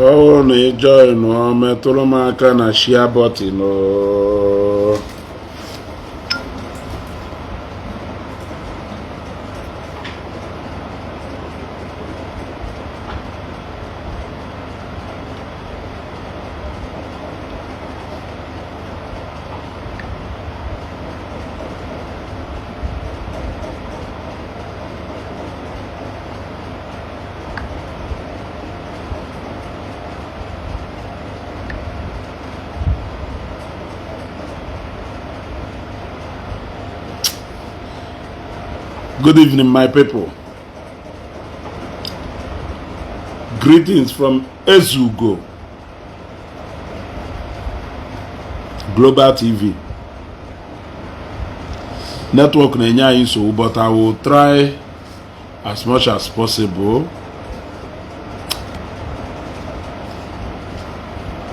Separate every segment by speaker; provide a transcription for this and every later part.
Speaker 1: Ọ bụrụ na ị join ọ metụrụ m aka na share button oo. Good evening, my people. Greetings from Ezugo Global TV. Network na-enye anyị nsogbu, but I will try as much as possible.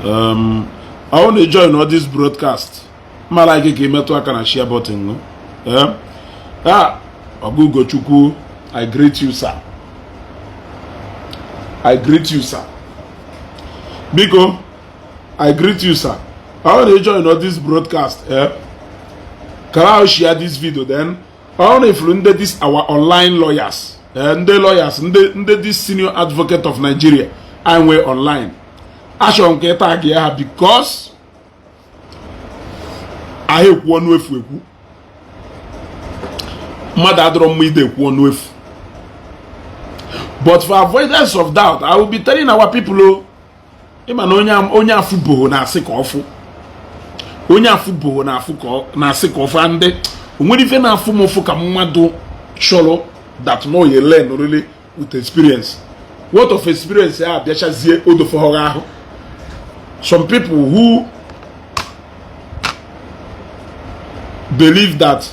Speaker 1: I want to join all this broadcast. Mma like ka ị metụ aka na share button. No? Eh? Ah, Ogugochukwu, I greet you, sir. I greet you, sir. Biko, I greet you, sir. I want to join all this broadcast. Eh? Can I share this video then? I want to ndị this our online lawyers. Eh, ndị lawyers, ndị this senior advocate of Nigeria, I nwee online. Achọrọ m ka ị tag ya ha because ahụ ekwu ọnụ efu ekwu. Mmadụ adọrọ mma ide ekwu ọnụ efu. But for avoidance of doubt, I will be telling our people o, ịma na onye afụboho na-asị ka ọfụ. Onye afụboho na-afụ ka ọ na-asị ka ọfụ ndị o nwere ife na-afụ m ụfụ ka mmadụ chọrọ that no you learn really with experience. What of experience ya abịachazie odofọghọ ahụ. Some people who believe that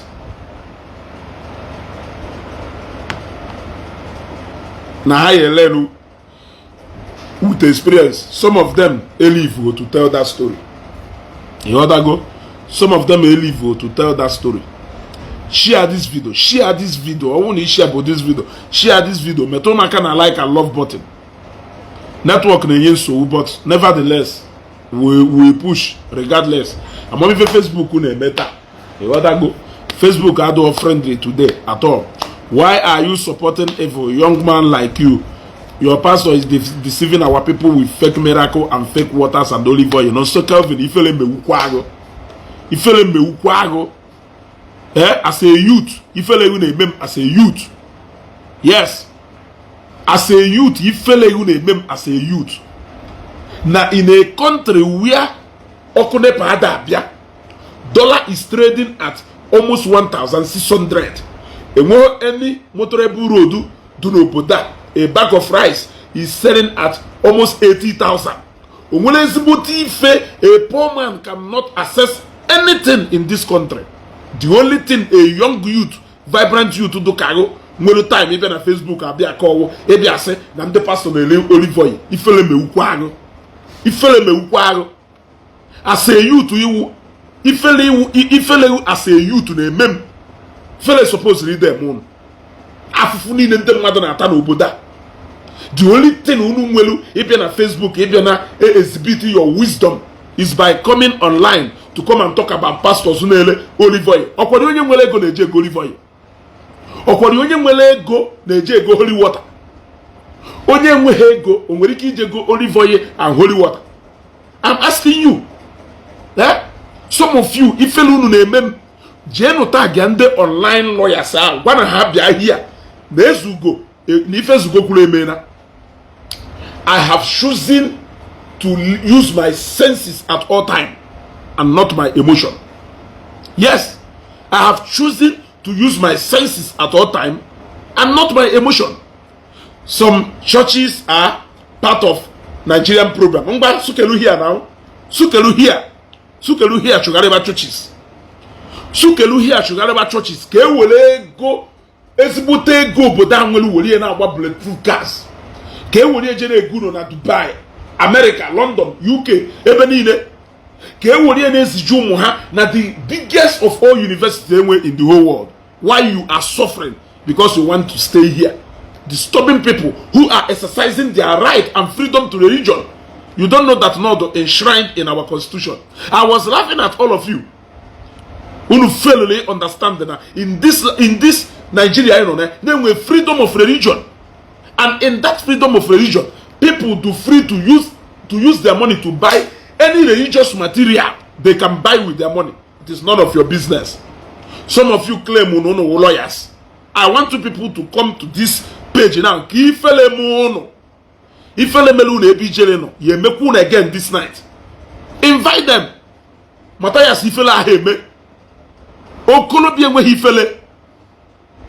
Speaker 1: na ha ya learn with experience, some of them elive to tell that story. You go? Some of them elive to tell that story. Share this video, share this video. Ọ bụrụ na ị share bụ this video, share this video. Metụ m aka na like and love button. Network na-enye nsogbu, but nevertheless we push regardless. Amamife Facebook na-eme taa. Ịghọtago? Facebook adịghị friendly today at all. Why are you supporting evil young man like you? Your pastor is deceiving our people with fake miracle and fake waters and olive oil. No, so Kelvin, ifele mewukwa agụ. Ifele mewukwa agụ. Eh, as a youth, ifele ihu na-eme m as a youth. Yes. As a youth, ifele ihu na-eme m as a youth. Na in a country where ọkụ NEPA ada abịa, dollar is trading at almost 1,600. Enweghị any motorable road dị n'obodo a, a bag of rice is selling at almost 80,000. O nwere ezigbote ife, a poor man cannot access anything in this country. The only thing a young youth, vibrant youth dụkago nwere time ịbịa na Facebook abịa kọwụ ịbịa sị na ndị pastọ na-ele olive oil. Ifele mewukwa agụ. Ifele mewukwa agụ. As a youth iwu ifele iwu ifele iwu as a youth na-eme m. Ifele suppose ide eme unu. Afụfụ niile ndị mmadụ na-ata n'obodo a. The only thing unu nwelu ịbịa na Facebook ịbịa na exhibit your wisdom is by coming online to come and talk about pastors na-ele olive oil. Ọkwado onye nwere ego na-eji ego olive oil. Ọkwado onye nwere ego na-eji ego holy water. Onye enweghị ego o nwere ike ije go olive oil and holy water? I'm asking you. Eh? Some of you ifele unu na-eme m jeenụ tag ya ndị online lawyers ahụ gwa na ha bịa hia na ezugo na ife ezugo kwuru emena. I have chosen to use my senses at all time and not my emotion. Yes, I have chosen to use my senses at all time and not my emotion. Some churches are part of Nigerian program. Ngwa sukelu here now. Sukelu here. Sukelu here chụgharịba churches. Sukelu here chụgharịba churches ka e were ego ezigbote ego obodo a nwere were na-agba bulletproof cars. Ka e were eje na-ego na Dubai, America, London, UK, ebe niile. Ka e were na-eziji ụmụ ha na the biggest of all universities enwe in the whole world. Why you are suffering? Because you want to stay here, disturbing people who are exercising their right and freedom to religion. You don't know that not enshrined in our constitution. I was laughing at all of you. Unu fail understand that in this Nigeria, na-enwe freedom of religion, and in that freedom of religion, people do free to use their money to buy any religious material they can buy with their money. It is none of your business. Some of you claim unu unu lawyers. I want you people to come to this page now ka ifele m unu, ifele mele unu ebe ijele nọ ya emekwa unu again this night. Invite them. Matthias, ifele ahụ eme okolobi enweghị ifele.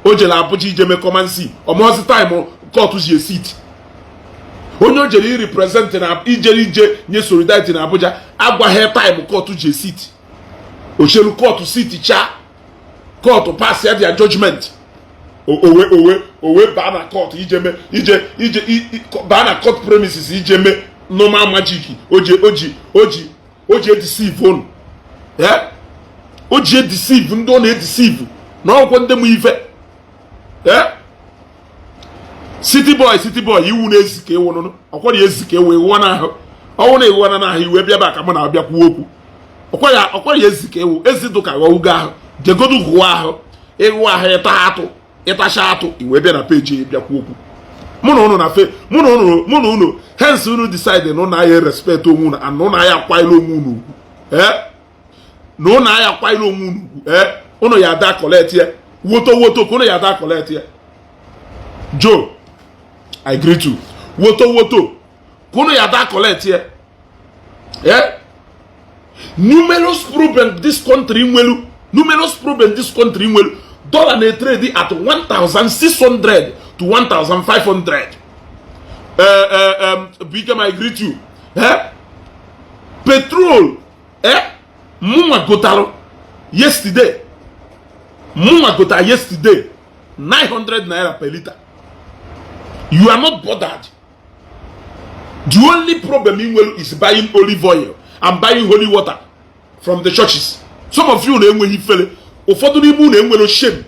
Speaker 1: O jere Abuja ije mee kọmansi ọmọzi time court ji esit. Onye o jere irepresent na ijere ije nye solidarity na Abuja agwaghị time court ji esit. Ochelu court sit cha, court pass ya their judgment, owe owe owe baa na court ije mee ije ije baa na court premises ije mee normal magic. Oji oji oji oji edeceive unu, o ji edeceive ndị ọ na-edeceive na ọkwọ ndị mụ ife. City boy, city boy, iwu na-ezi ka ewu nụnụ ọkwọ na ezi ka ewu ịwụọ n'ahụ ọnwụ na ịwụọ na n'ahụ iwe bịa ka mụ na abịa kwuo okwu. Ọkwa ya ezi ka ewu ezi dụ ka ghọọ ahụ jegodu gụọ ahụ ịghụ ahụ ịta atụ ịtacha atụ iwe bịa na peji bịa kwuo okwu. Mụ na ụnụ na fe mụ na ụnụ mụ na ụnụ hence unu decide na ụnụ aya respect onwe unu and na ụnụ aya akwanyere onwe unu ugwu, na ụnụ aya akwanyere onwe unu ugwu. Ụnụ ya ada collect ya woto woto ka ụnụ ya ada collect ya. Joe, I greet you. Woto woto ka ụnụ ya ada collect ya. Numerous problem this country nwelu, numerous problem this country nwelu. Dollar na-etrade at 1600 to 1500. Bikem, I greet you. Petrol, mụnwa gotalụ yesterday, mụnwa gota yesterday 900 naira per liter. You are not bothered. The only problem in nwelu is buying olive oil and buying holy water from the churches. Some of you na-enweghị ifele. Ụfọdụ n'ime unu enwere shame,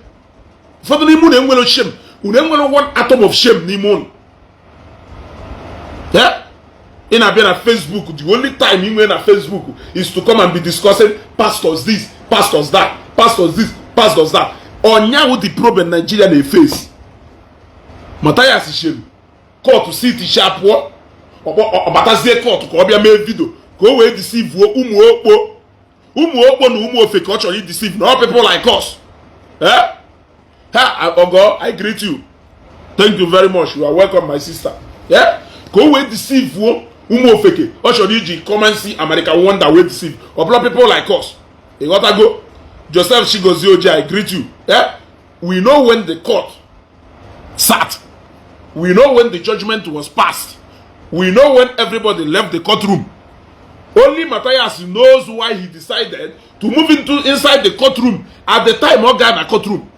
Speaker 1: ụfọdụ n'ime unu enwere shame. Unu enwere one atom of shame n'ime unu. Yeah? Ị na-abịa na Facebook, the only time ị nwere na Facebook is to come and be discussing pastors this, pastors that, pastors this, pastors that. Ọnyaahụ the problem Nigeria na-eface. Matthias shere court sit cha pụọ, ọbatazie court ka ọ bịa mee video ka o wee deceive ụmụ okpo, ụmụ okpo na ụmụ ofe ka ọ chọrọ ideceive na all people like us. Eh? Ha ogo, I greet you. Thank you very much. You are welcome, my sister. Yeah? Ka o wee deceive ụmụ ofeke ọ chọrọ iji come and see American wonder wee deceive ọbụla people like us. Ịghọtago? Joseph Chigozie Oji, I greet you. Yeah? We know when the court sat. We know when the judgment was passed. We know when everybody left the courtroom. Only Matthias knows why he decided to move into inside the courtroom at the time ọ gaa na courtroom.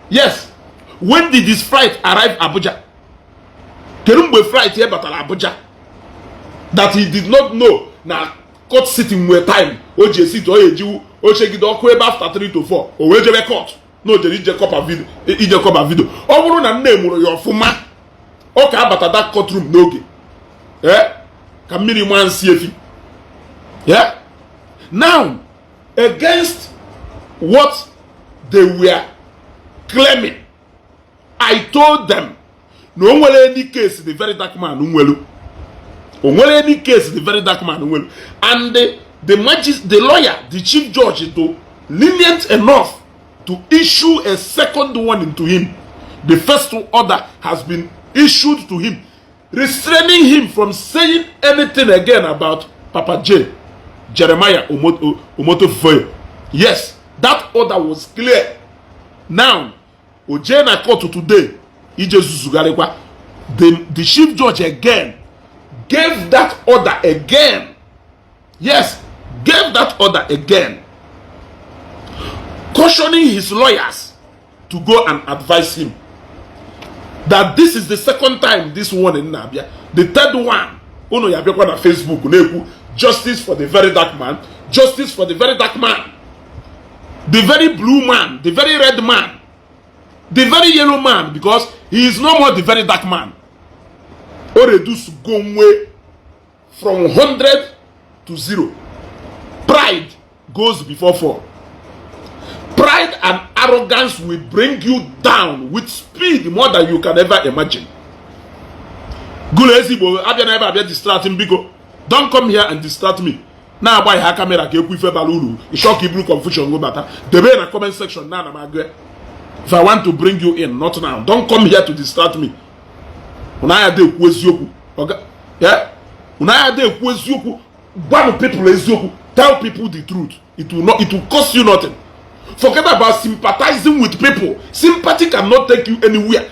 Speaker 1: Yes. When did his flight arrive Abuja? Kedu mgbe flight ya batara Abuja that he did not know na court sitting nwere time o ji esi ọ ya ejiwu ochegide ọkụ ebe after 3 to 4 o wee jebe court na o jere ije cover video, ije cover video? Ọ bụrụ na nne mụrụ ya ọfụma, ọ ka abata that courtroom n'oge ka mmiri maa nsị efi. Yeah? Now, against what they were claiming, I told them na o nwere any case the very dark man nwelu, o nwere any case the very dark man nwelu, and the lawyer, the chief judge, to lenient enough to issue a second warning to him. The first order has been issued to him, restraining him from saying anything again about Papa J, Jeremiah Omoto. Yes, that order was clear. Now, oje na court today ije zuzugharịkwa, the chief judge again gave that order again. Yes, gave that order again, cautioning his lawyers to go and advise him that this is the second time this warning na-abịa. The third one, unu ya abịakwa na Facebook na-ekwu justice for the very dark man, justice for the very dark man, the very blue man, the very red man, the very yellow man, because he is no more the very dark man. O reduce go nwe from 100 to 0. Pride goes before fall. Pride and arrogance will bring you down with speed more than you can ever imagine. Gụlụ ezigbo abịa na ebe abịa distract m. Biko, don't come here and distract me. Na-agba ha camera ka ekwu ife bara uru. Ịchọ ka iburu confusion go bata, debe na comment section na ana m agụ. If I want to bring you in, not now. Don't come here to distract me. Unu anya dị ekwu eziokwu. Yeah, unu anya dị ekwu eziokwu. Gwanụ people eziokwu. Tell people the truth. It will not, it will cost you nothing. Forget about sympathizing with people. Sympathy cannot take you anywhere.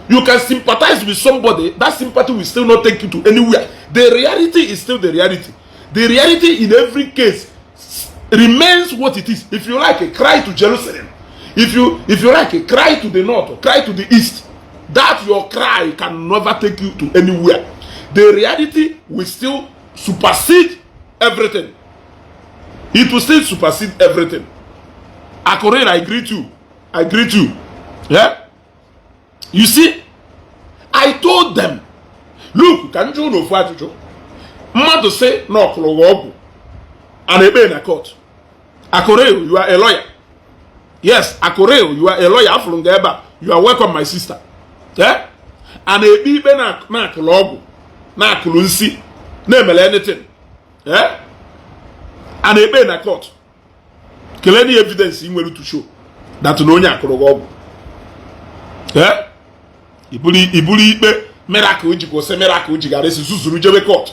Speaker 1: You can sympathize with somebody, that sympathy will still not take you to anywhere. The reality is still the reality. The reality in every case remains what it is. If you like, cry to Jerusalem. If you like, cry to the north, cry to the east. That your cry can never take you to anywhere. The reality will still supersede everything. It will still supersede everything. Akorera, I greet you. I greet you. Yeah, you see, I told them, look, ka m jụọ n'ofu ajụjụ. Mmadụ sị na ọkụrụ gị ọgwụ, a na-ekpe na court? Akoreo, you are a lawyer. Yes, Akoreo, you are a lawyer. Afụrụ m gị ebe a. You are welcome, my sister. Eh? A na-ekpe ikpe na akụrụ ọgwụ, na akụrụ nsi, na-emele anything? Eh? A na-ekpe na court? Kelee the evidence ị nwere to show that na onye akụrụ gị ọgwụ. Eh? Iburu ikpe miracle ji kwụsị, miracle ji gara esi zuzuru jebe court.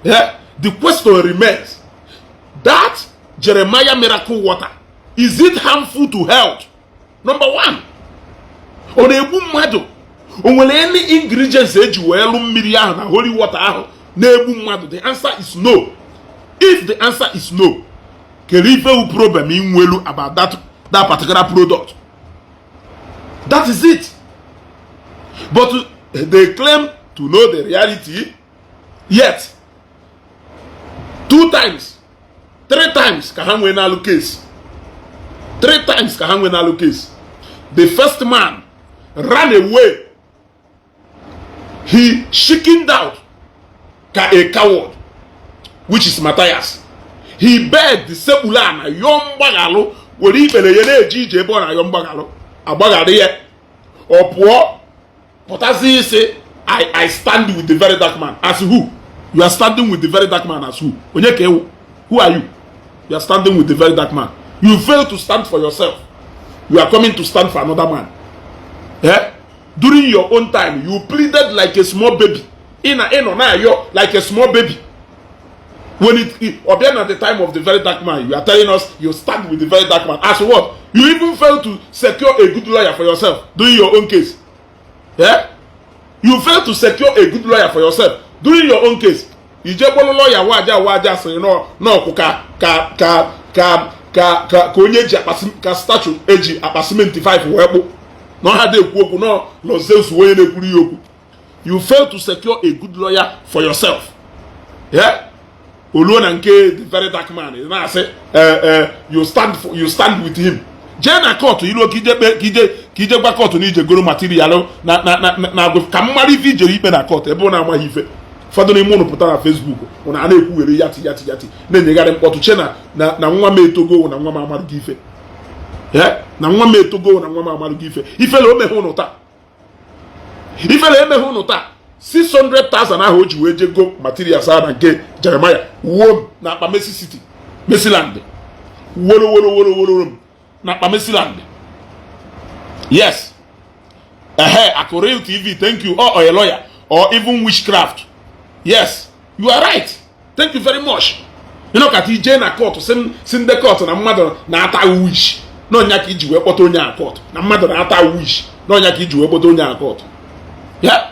Speaker 1: Yeah? The question remains that Jeremiah miracle water, is it harmful to health? Number one, ọ na-egbu mmadụ? O nwere any ingredients eji wee lụ mmiri ahụ na holy water ahụ na-egbu mmadụ? The answer is no. If the answer is no, kedu ife wu problem ị nwelu about that particular product? That is it. But they claim to know the reality, yet two times, three times ka ha nwee n'alụ case. Three times ka ha nwee n'alụ case. The first man ran away. He chickened out ka a coward, which is Matthias. He begged, sekpulu ana yọọ mgbaghalụ, were ikpere ya na-eje ije ebe ọ na-ayọ mgbaghalụ, agbaghara ya, ọ pụọ pụtazi isi, I stand with the very dark man." As who? You are standing with the very dark man as who? Onye ka ewu? Who are you? You are standing with the very dark man. You fail to stand for yourself, you are coming to stand for another man. Eh? During your own time, you pleaded like a small baby. Ị na ịnọ na-ayọ like a small baby. When it ọbịa na the time of the very dark man, you are telling us you stand with the very dark man as what? You even fail to secure a good lawyer for yourself during your own case. Yeah? You fail to secure a good lawyer for yourself during your own case. Ije kpọrọ lawyer waja waja sịrị n'ọkụ ka onye ji akpa ka statue eji akpa simenti 5 wee kpụ na ọha dị ekwu okwu nọ Lọzeus onye na-ekwuru ya okwu. You fail to secure a good lawyer for yourself. Yeah? Oluo na nke the very dark man, ị na-asị you stand with him. Jee na court iruo ka ije kpe ka ije gwa court na ije goro material na ka mmadụ ife ijere ikpe na court ebe ọ na-amaghị ife. Ụfọdụ n'ime ụnụ pụta na Facebook, ụnụ a na-ekwughere yati yati yati, na-enyegharị mkpọtụ, che na nwa m etogo, na nwa m amarụghị ife. Na nwa m etogo, na nwa m amarụghị ife. Ifele omeghe ụnụ taa, ifele emeghe ụnụ taa. 600,000 ahụ o ji wee je go materials ahụ na nke Jeremiah wuo m na akpa Mercy City, Mercyland, woro woro woro woro m na akpa Mercyland. Yes, ehe, Akoril TV, thank you. Or a lawyer or even witchcraft. Yes, you are right. Thank you very much. Ịnọkata ije na court si ndị court na mmadụ na-ata witch n'ọnya ka iji wee kpọta onye a court, na mmadụ na-ata witch n'ọnya ka iji wee kpọta onye a court. Yeah,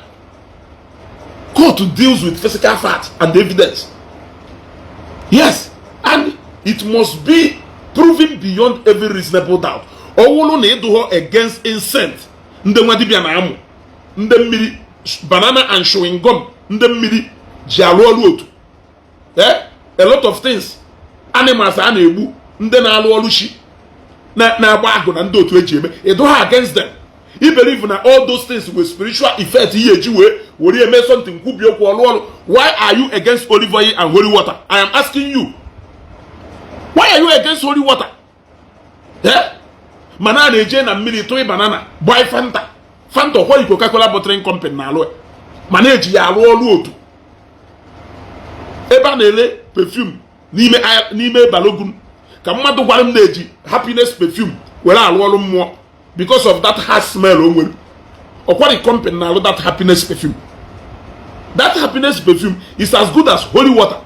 Speaker 1: court deals with physical facts and evidence. Yes, and it must be proven beyond every reasonable doubt. Ọ wụrụ na ịdụghọ against incent ndị nwa dibịa na-amụ ndị mmiri, banana and chewing gum ndị mmiri ji arụ ọrụ otu. Eh, a lot of things, animals a na-egbu, ndị na-alụ ọrụ chi na-agba agụ na ndị otu eji eme, ịdụha against them. I believe na all those things with spiritual effect ihe eji wee were eme something, kwubi okwu, ọlụ ọlụ. Why are you against olive oil and holy water? I am asking you, why are you against holy water? Eh? Mana a na-eje na mmiri tụị banana, gbaa Fanta. Fanta ọkwa Coca-Cola Bottling Company na-alụ ya, mana eji ya alụ ọlụ otu ebe a na-ele perfume n'ime Balogun. Ka mmadụ gwara m na-eji Happiness perfume were alụ ọrụ mmụọ because of that hard smell o nwere. Ọkwari company na-alụ that Happiness perfume. That Happiness perfume is as good as holy water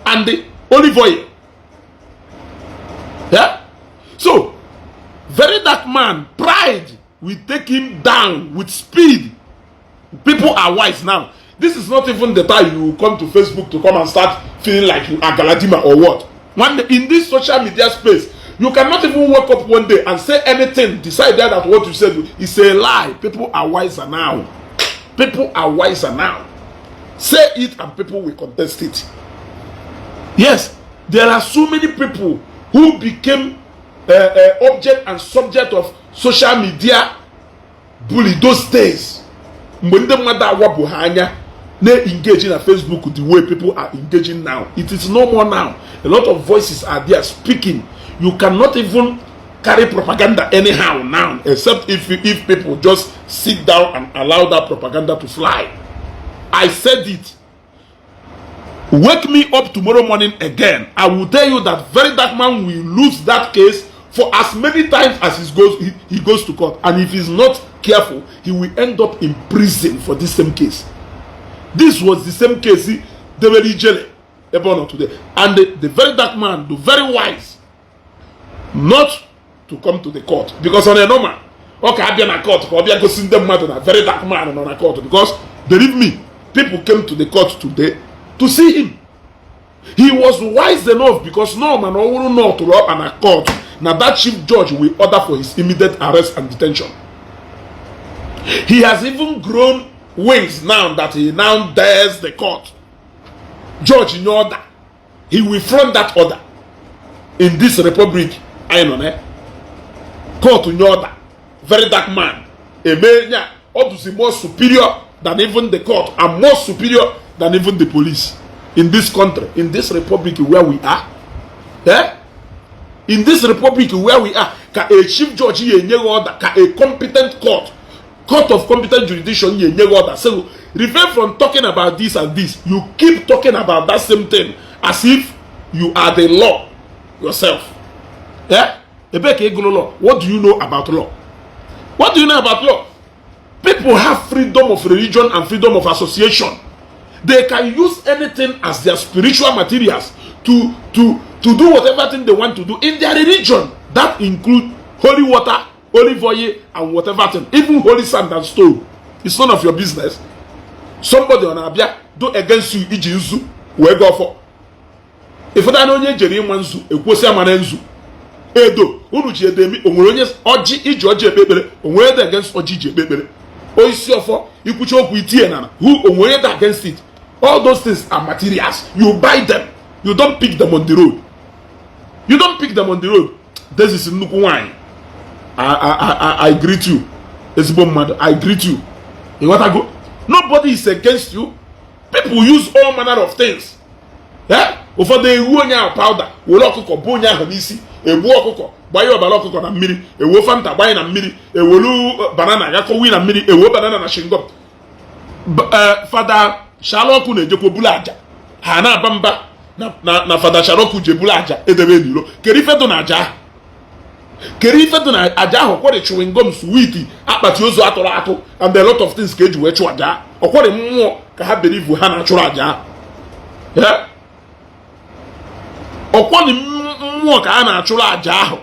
Speaker 1: and the olive oil. Yeah? So Very Dark Man, pride will take him down with speed. People are wise now. This is not even the time you come to Facebook to come and start feeling like you are Galadima or what. One in this social media space, you cannot even wake up one day and say anything, decide that what you said is a lie. People are wiser now. People are wiser now. Say it and people will contest it. Yes, there are so many people who became object and subject of social media bully those days, mgbe ndị mmadụ awapụ ha anya na-engage na Facebook the way people are engaging now. It is no more now. A lot of voices are there speaking. You cannot even carry propaganda anyhow now, except if people just sit down and allow that propaganda to fly. I said it. Wake me up tomorrow morning again, I will tell you that Very Dark Man will lose that case for as many times as he goes to court. And if he's not careful, he will end up in prison for this same case. This was the same case debere Ijele ebe ọ nọ today. And the Very Dark Man, the very wise not to come to the court, because on a normal, ọ ka abịa na court ka ọ bịa gosi ndị mmadụ na Very Dark Man nọ na court, because believe me, people came to the court today to see him. He was wise enough, because no man ọ wụrụ na ọ tụrụ ọkpa na court na that chief judge will order for his immediate arrest and detention. He has even grown wings now that he now dares the court. Judge nye order, he will front that order. In this republic anyị nọ na court nye order, Very Dark Man eme nya ọ dụzi more superior than even the court and more superior than even the police in this country, in this republic where we are. Eh? In this republic where we are, ka a chief judge ya enye gị order, ka a competent court, court of competent jurisdiction ya enye gị order, so refrain from talking about this and this. You keep talking about that same thing as if you are the law yourself. Eh? Ebe ka ị gụrụ law? What do you know about law? What do you know about law? People have freedom of religion and freedom of association. They can use anything as their spiritual materials to do whatever thing they want to do in their religion. That include holy water, olive oil and whatever thing, even holy sand and stone. It's none of your business. Somebody ọ na-abịa do against you iji nzu wee gọọ ọfọ ịfụta na onye jere ịma nzu ekwesị amara nzu edo unu ji edo emi. Onwere onye ọjị iji ọjị ekpe ekpere? Onwere dị against ọjị iji ekpe ekpere? Oisi ọfọ ikwuchi okwu itinye nana who? Onwere dị against it? All those things are materials. You buy them. You don't pick them on the road. You don't pick them on the road. This is nnukwu nwanyị. I greet you, ezigbo mmadụ. I greet you. Ịghọtago? Nobody is against you. People use all manner of things. Eh? Ụfọdụ ewu onye ahụ powder, were ọkụkọ bụ onye ahụ n'isi, egbu ọkụkọ, gbanye ọbara ọkụkọ na mmiri, ewuo Fanta gbanye na mmiri, ewelu banana gakọwi na mmiri, ewuo banana na chewing gum. Fada Shalọkụ na-ejekwa bulu aja, ha na-aba mba na Fada Shalọkụ ji ebulu aja edebe n'ilo. Kedu ife dị na aja ahụ? Kedu ife dị na aja ahụ? Ọkwọrị chewing gum, sweet, akpati ozu atụrụ atụ and a lot of things ka eji wee chụọ aja. Ọkwọrị mmụọ ka ha believe ha na-achụrụ aja ahụ. Ọkwọrị mmụọ ka a na-achụrụ aja ahụ.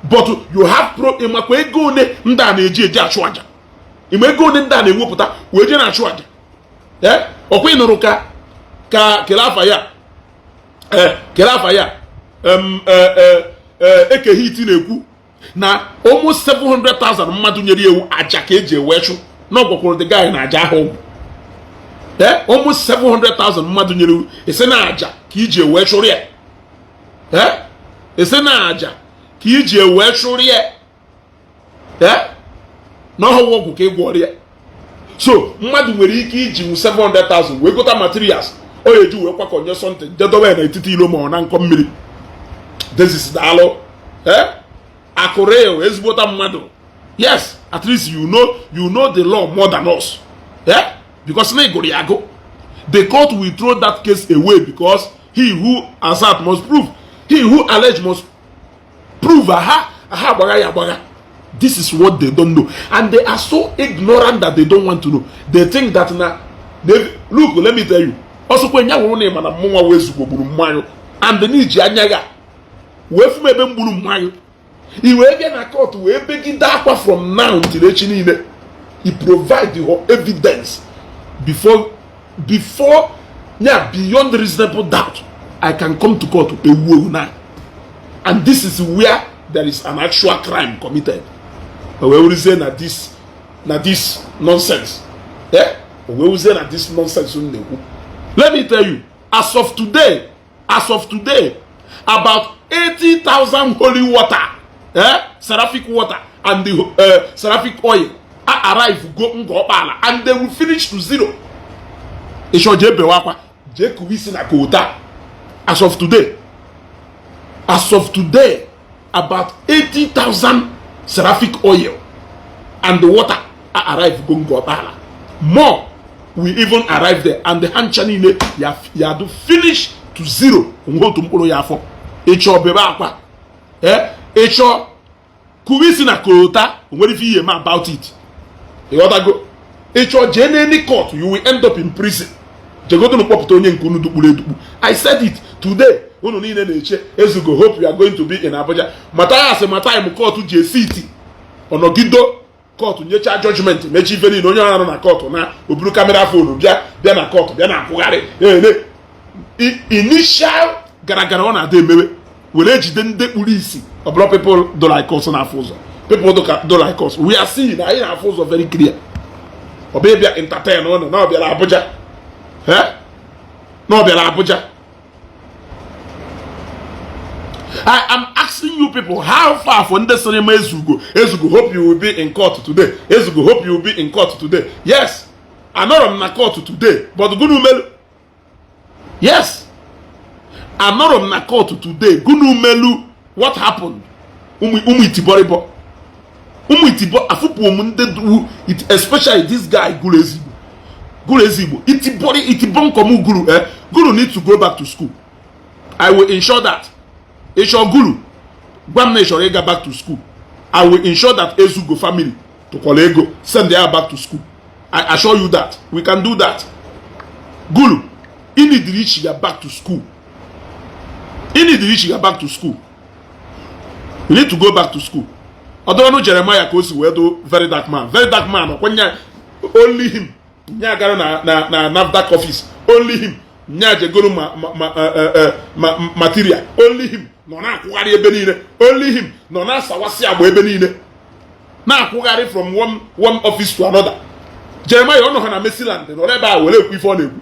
Speaker 1: But you have pro ịmakwa ego one ndị a na-eji eji achụ aja, ịma ego one ndị a na-ewepụta wee jee na-achụ aja. Ọkwa ị nụrụ ka kele afa ya, ee, kele afa ya, Eke Hit na-ekwu na almost 700,000 mmadụ nyere ewu aja ka eji ewe chụ na ọgwakwuru the guy na aja ahụ ọgwụ. Ee, almost 700,000 mmadụ nyere ewu, esi na aja ka iji ewe chụrụ ya. Ee, esi na aja ka iji ewe chụrụ ya. Eh, na ọhụụ ọgwụ ka ị gwọrọ ya. So mmadụ nwere ike iji 700,000 wee gota materials ọ ga-eji wee kwakọnye something, jedobe ya n'etiti ilo ma ọ na nkọ mmiri. Desis, daalụ. Eh, akụrịl ezigbota mmadụ. Yes, at least you know the law more than us, eh, because na ịgụrụ ya agụ. The court will throw that case away because he who assert must prove, he who allege must prove. Aha aha, agbagha ya agbagha. This is what they don't know, and they are so ignorant that they don't want to know. They think that na they, look, let me tell you, ọsọkwa nya wụrụ na ịma na mmụnwa wee zugbo gburu mmanya and n'iji anya ya wee fụ m ebe m gburu mmanya, i wee bịa na court wee begide akwa from now until echi niile. I provide the evidence before yeah, beyond reasonable doubt, I can come to court ewu ewu na, and this is where there is an actual crime committed. O wee wuruzie na this nonsense, eh, o wee wuruzie na this nonsense m na-ekwu. Let me tell you, as of today, about 80,000 holy water, eh, seraphic water and the seraphic oil arrive go Ngọkpala, and they will finish to zero. Ịchọ jee bewe akwa, jee kuwe isi na kota. As of today, about 80,000 seraphic oil and the water arrive go Ngọkpala. More will even arrive there, and the hancha niile ya ya do finish to zero. Onwe otu mkpụrụ ya afọ. Ịchọ bebe akwa, eh, ịchọ kuwe isi na kota, onwere ife ihe eme about it. Ịghọtago? Ịchọ jee n'any court, you will end up in prison. Jegodunu kpọpụta onye nke unu dukpuru edukpu. I said it today. Unu niile na-eche Ezugo. Hope you are going to be in Abuja. Mathias, ma time court ji esi iti ọnọgido court nyechaa judgment, mechi ife niile. Onye ọrụ na court na oburu camera phone bịa bịa na court, bịa na akwụgharị ene initial gara gara ọ na-ada emewe were ejide ndị kpuru isi. Ọ bụrụ people do like us na-afụ ụzọ, people do like us, we are seeing. Anyị na-afụ ụzọ very clear. Ọ bụ ịbịa entertain ụnụ na ọ bịara Abuja, eh, na ọ bịara Abuja. I am asking you people, how far for ndị sịrị ma Ezugo, Ezugo, hope you will be in court today. Ezugo, hope you will be in court today. Yes, anọrọ m na court today, but gụnụ melu? Yes, anọrọ m na court today. Gụnụ melu? What happened? Ụmụ itibọrịbọ, ụmụ itibọ, afụpụ m ndị du, especially this guy gụrụ ezigbo, gụrụ ezigbo itibọrị itibọ nkọm gụrụ, eh. Guru need to go back to school. I will ensure that. Ịchọ guru, gwa m na ị chọrọ ịga back to school. I will ensure that Ezugo family tụkwara ego send ya back to school. I assure you that we can do that. Guru, ị need reach ya back to school. Ị need reach ya back to school. You need to go back to school. Ọdọrọnụ Jeremiah ka o si wee do Very Dark Man. Very Dark Man ọkwanye only him nya gara na NAFDAC office, only him nya jegoro ma material, only him nọ na-akwụgharị ebe niile, only him nọ na-asawasị agba ebe niile, na-akwụgharị from one office to another. Jeremiah ọ nọ ha na Mercyland, nọrọ ebe a were ekwu ife ọ na-ekwu.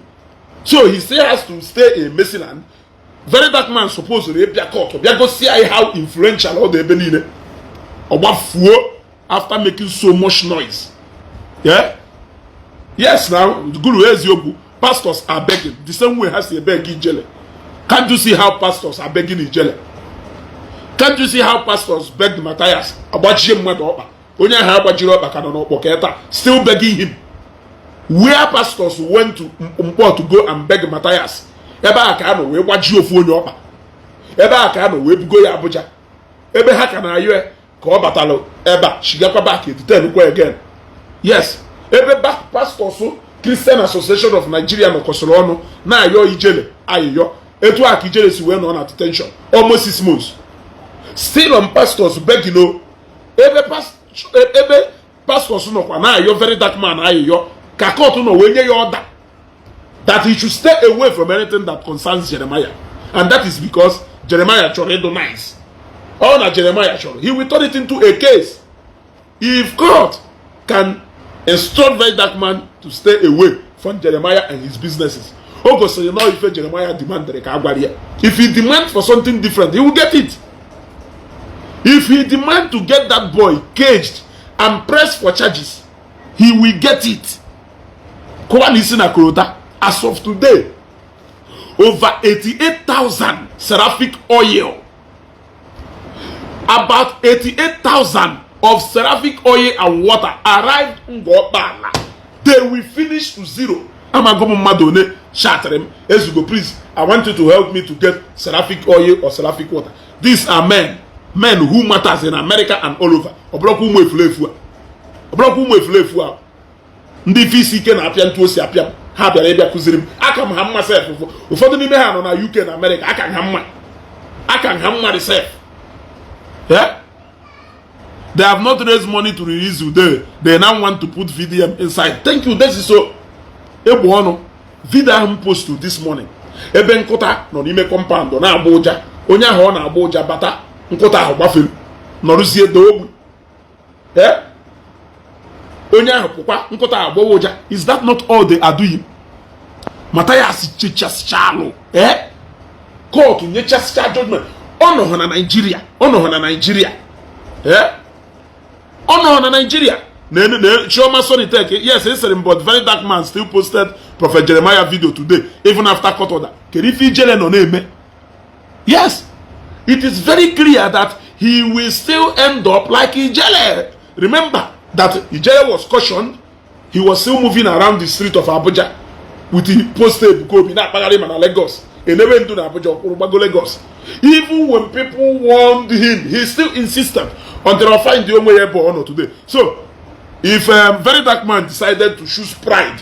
Speaker 1: So he still has to stay in Mercyland. Very Dark Man supposed ịbịa court, bịa gosi anyị how influential ọ dị ebe niile. Ọ gbafuo after making so much noise. Yeah? Yes, now guru, eziokwu, pastors are begging the same way ha si beg Ijele. Can't you see how pastors are begging Ijele? Can't you see how pastors begged Matthias? Agbachie mmadụ ọkpa, onye ahụ agbajiri ọkpa ka nọ n'ọkpọ ka taa, still begging him. Where pastors went to Mkpọ to go and beg Matthias, ebe a ka a nọ wee gbajie ofu onye ọkpa, ebe a ka a nọ wee bugo ya Abuja, ebe ha ka na-ayọ ya ka ọ batalụ ebe a chigakwa back detain kwa again. Yes, ebe pastors Christian Association of Nigeria nọkọsịrị ọnụ na-ayọ Ijele ayịyọ, etu a ka Ijele si wee nọ na detention almost 6 months, still on pastors begging o. Ebe pastors nọkwa na-ayọ Very Dark Man ayịyọ ka court nọ wee nye ya order that he should stay away from anything that concerns Jeremiah, and that is because Jeremiah chọrọ ịdụ nice. Ọ na Jeremiah chọrọ, he will turn it into a case. If court can instruct Very Dark Man to stay away from Jeremiah and his businesses, o gosiri na ife Jeremiah demanded ka a gwara ya. If he demand for something different, he will get it. If he demand to get that boy caged And press for charges. He will get it. Kụwa na isi na korota. As of today, over 88,000 seraphic oil, about 88,000 of seraphic oil and water arrived Ngokpala. They will finish to zero. Amago m mmadụ one chatịrị m, "Ezugo, please, I want you to help me to get seraphic oil or seraphic water." These are men who matters in America and all over. Ọ bụrụkwa ụmụ efulefu a, ọ bụrụkwa ụmụ efulefu a ndị ife isi ike na-apịa ntu osi apịa m. Ha bịara ịbịa kụziri m aka m ha mma sef. Ụfọdụ n'ime ha nọ na UK na America. Aka m ha mma, aka m ha mma sef. Yeah? They have not raised money to release Ude. They now want to put VDM inside. Thank you. This is so. Egbu ọnụ. Video ahụ m post this morning. Ebe nkụta nọ n'ime compound na-agba ụja. Onye ahụ ọ na-agba ụja bata, nkụta ahụ gbafere. Nọrụzie doo ogbu. Eh? Onye ahụ pụkwa, nkụta ahụ agbawa ụja. Is that not all they are doing? Matthias chechasịchalụ. Eh? Court nyechasịcha judgment. Ọ nọ na Nigeria. Ọ nọ na Nigeria. Eh? Ọ nọ na Nigeria. Na Chioma Sonitek, yes, esere m, but Very Dark Man still posted Prophet Jeremiah video today even after court order. Kedu ife ijele nọ na-eme? Yes, it is very clear that he will still end up like Ijele. Remember that Ijele was cautioned. He was still moving around the street of Abuja with the poster Ebuka Obi, na-akpagharị ma na Lagos enebe ndu na Abuja ọkwụrụ gbago Lagos. Even when people warned him, he still insisted until I find the onwe ya ebe ọ nọ today. So if Very Dark Man decided to choose pride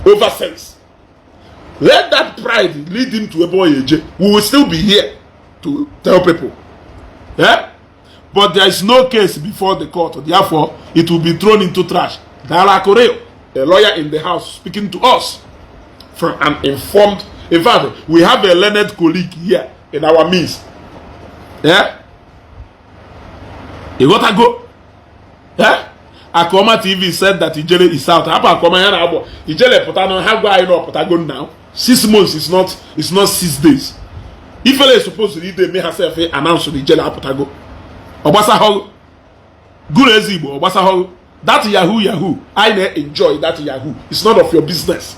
Speaker 1: over sense, let that pride lead him to ebe ọ ya eje. We will still be here to tell people, yeah? But there is no case before the court, therefore it will be thrown into trash. Dara Koreo, a lawyer in the house, speaking to us from an informed. In fact, we have a learned colleague here in our midst. Yeah, you gotta go. Yeah, Akoma TV said that Ijele is out. Hapụ Akoma ya na-agbọ Ijele pụta na ha gwa anyị na ọpụtago now. 6 months is not 6 days. Ifele is supposed to ide eme herself announce na Ijele apụtago. Ọ gbasahọgụ gụrụ eze Igbo, ọ gbasahọgụ. That yahoo yahoo I na-enjoy, that yahoo, it's not of your business.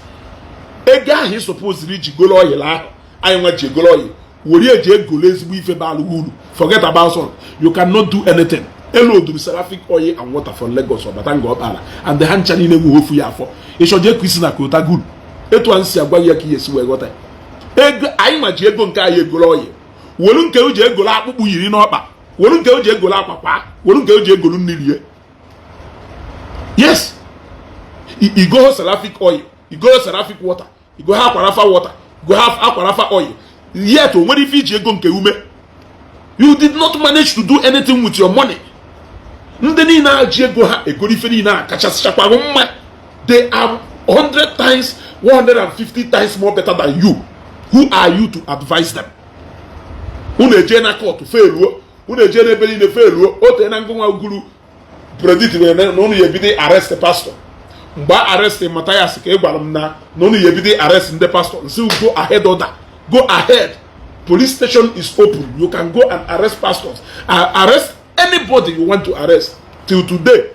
Speaker 1: Ego ahụ ị supposed iji golo oil ahụ anyị nwa ji egolo oil were eji egolo ezigbo ife bara uru. Forget about son. You cannot do anything. Eloduru seraphic oil and water from Lagos ọbata nga ọkpala and ha ncha niile nwe ofu ya afọ ịchọje eku isi na kota guru. Etu a nsi agwa ya ka ihe esi wee ghọta ego anyị ma ji ego nke anyị egolo oil, were nke o ji egolo akpụkpụ yiri n'ọkpa, were nke o ji egolo akwa kwa, were nke o ji egolo mmiri rie. Yes, igo seraphic oil, igo seraphic water, igo ha akwarafa water, igo ha akwarafa oil, yet o nwere ife iji ego nke ume. You did not manage to do anything with your money. Ndị niile a ji ego ha egoro ife niile a kachasịchakwarụ mma. They are 100 times, 150 times more better than you. Who are you to advise them? Unu eje na court feluo, unu eje n'ebe niile feluo. O tee na ngụnwa uguru predict na unu ya ebido arrest pastor. Mgbe a arrest Matthias ka ị gwara m na unu ya ebido arrest ndị pastor. Nsi go ahead, order, go ahead. Police station is open. You can go and arrest pastors, arrest anybody you want to arrest. Till today,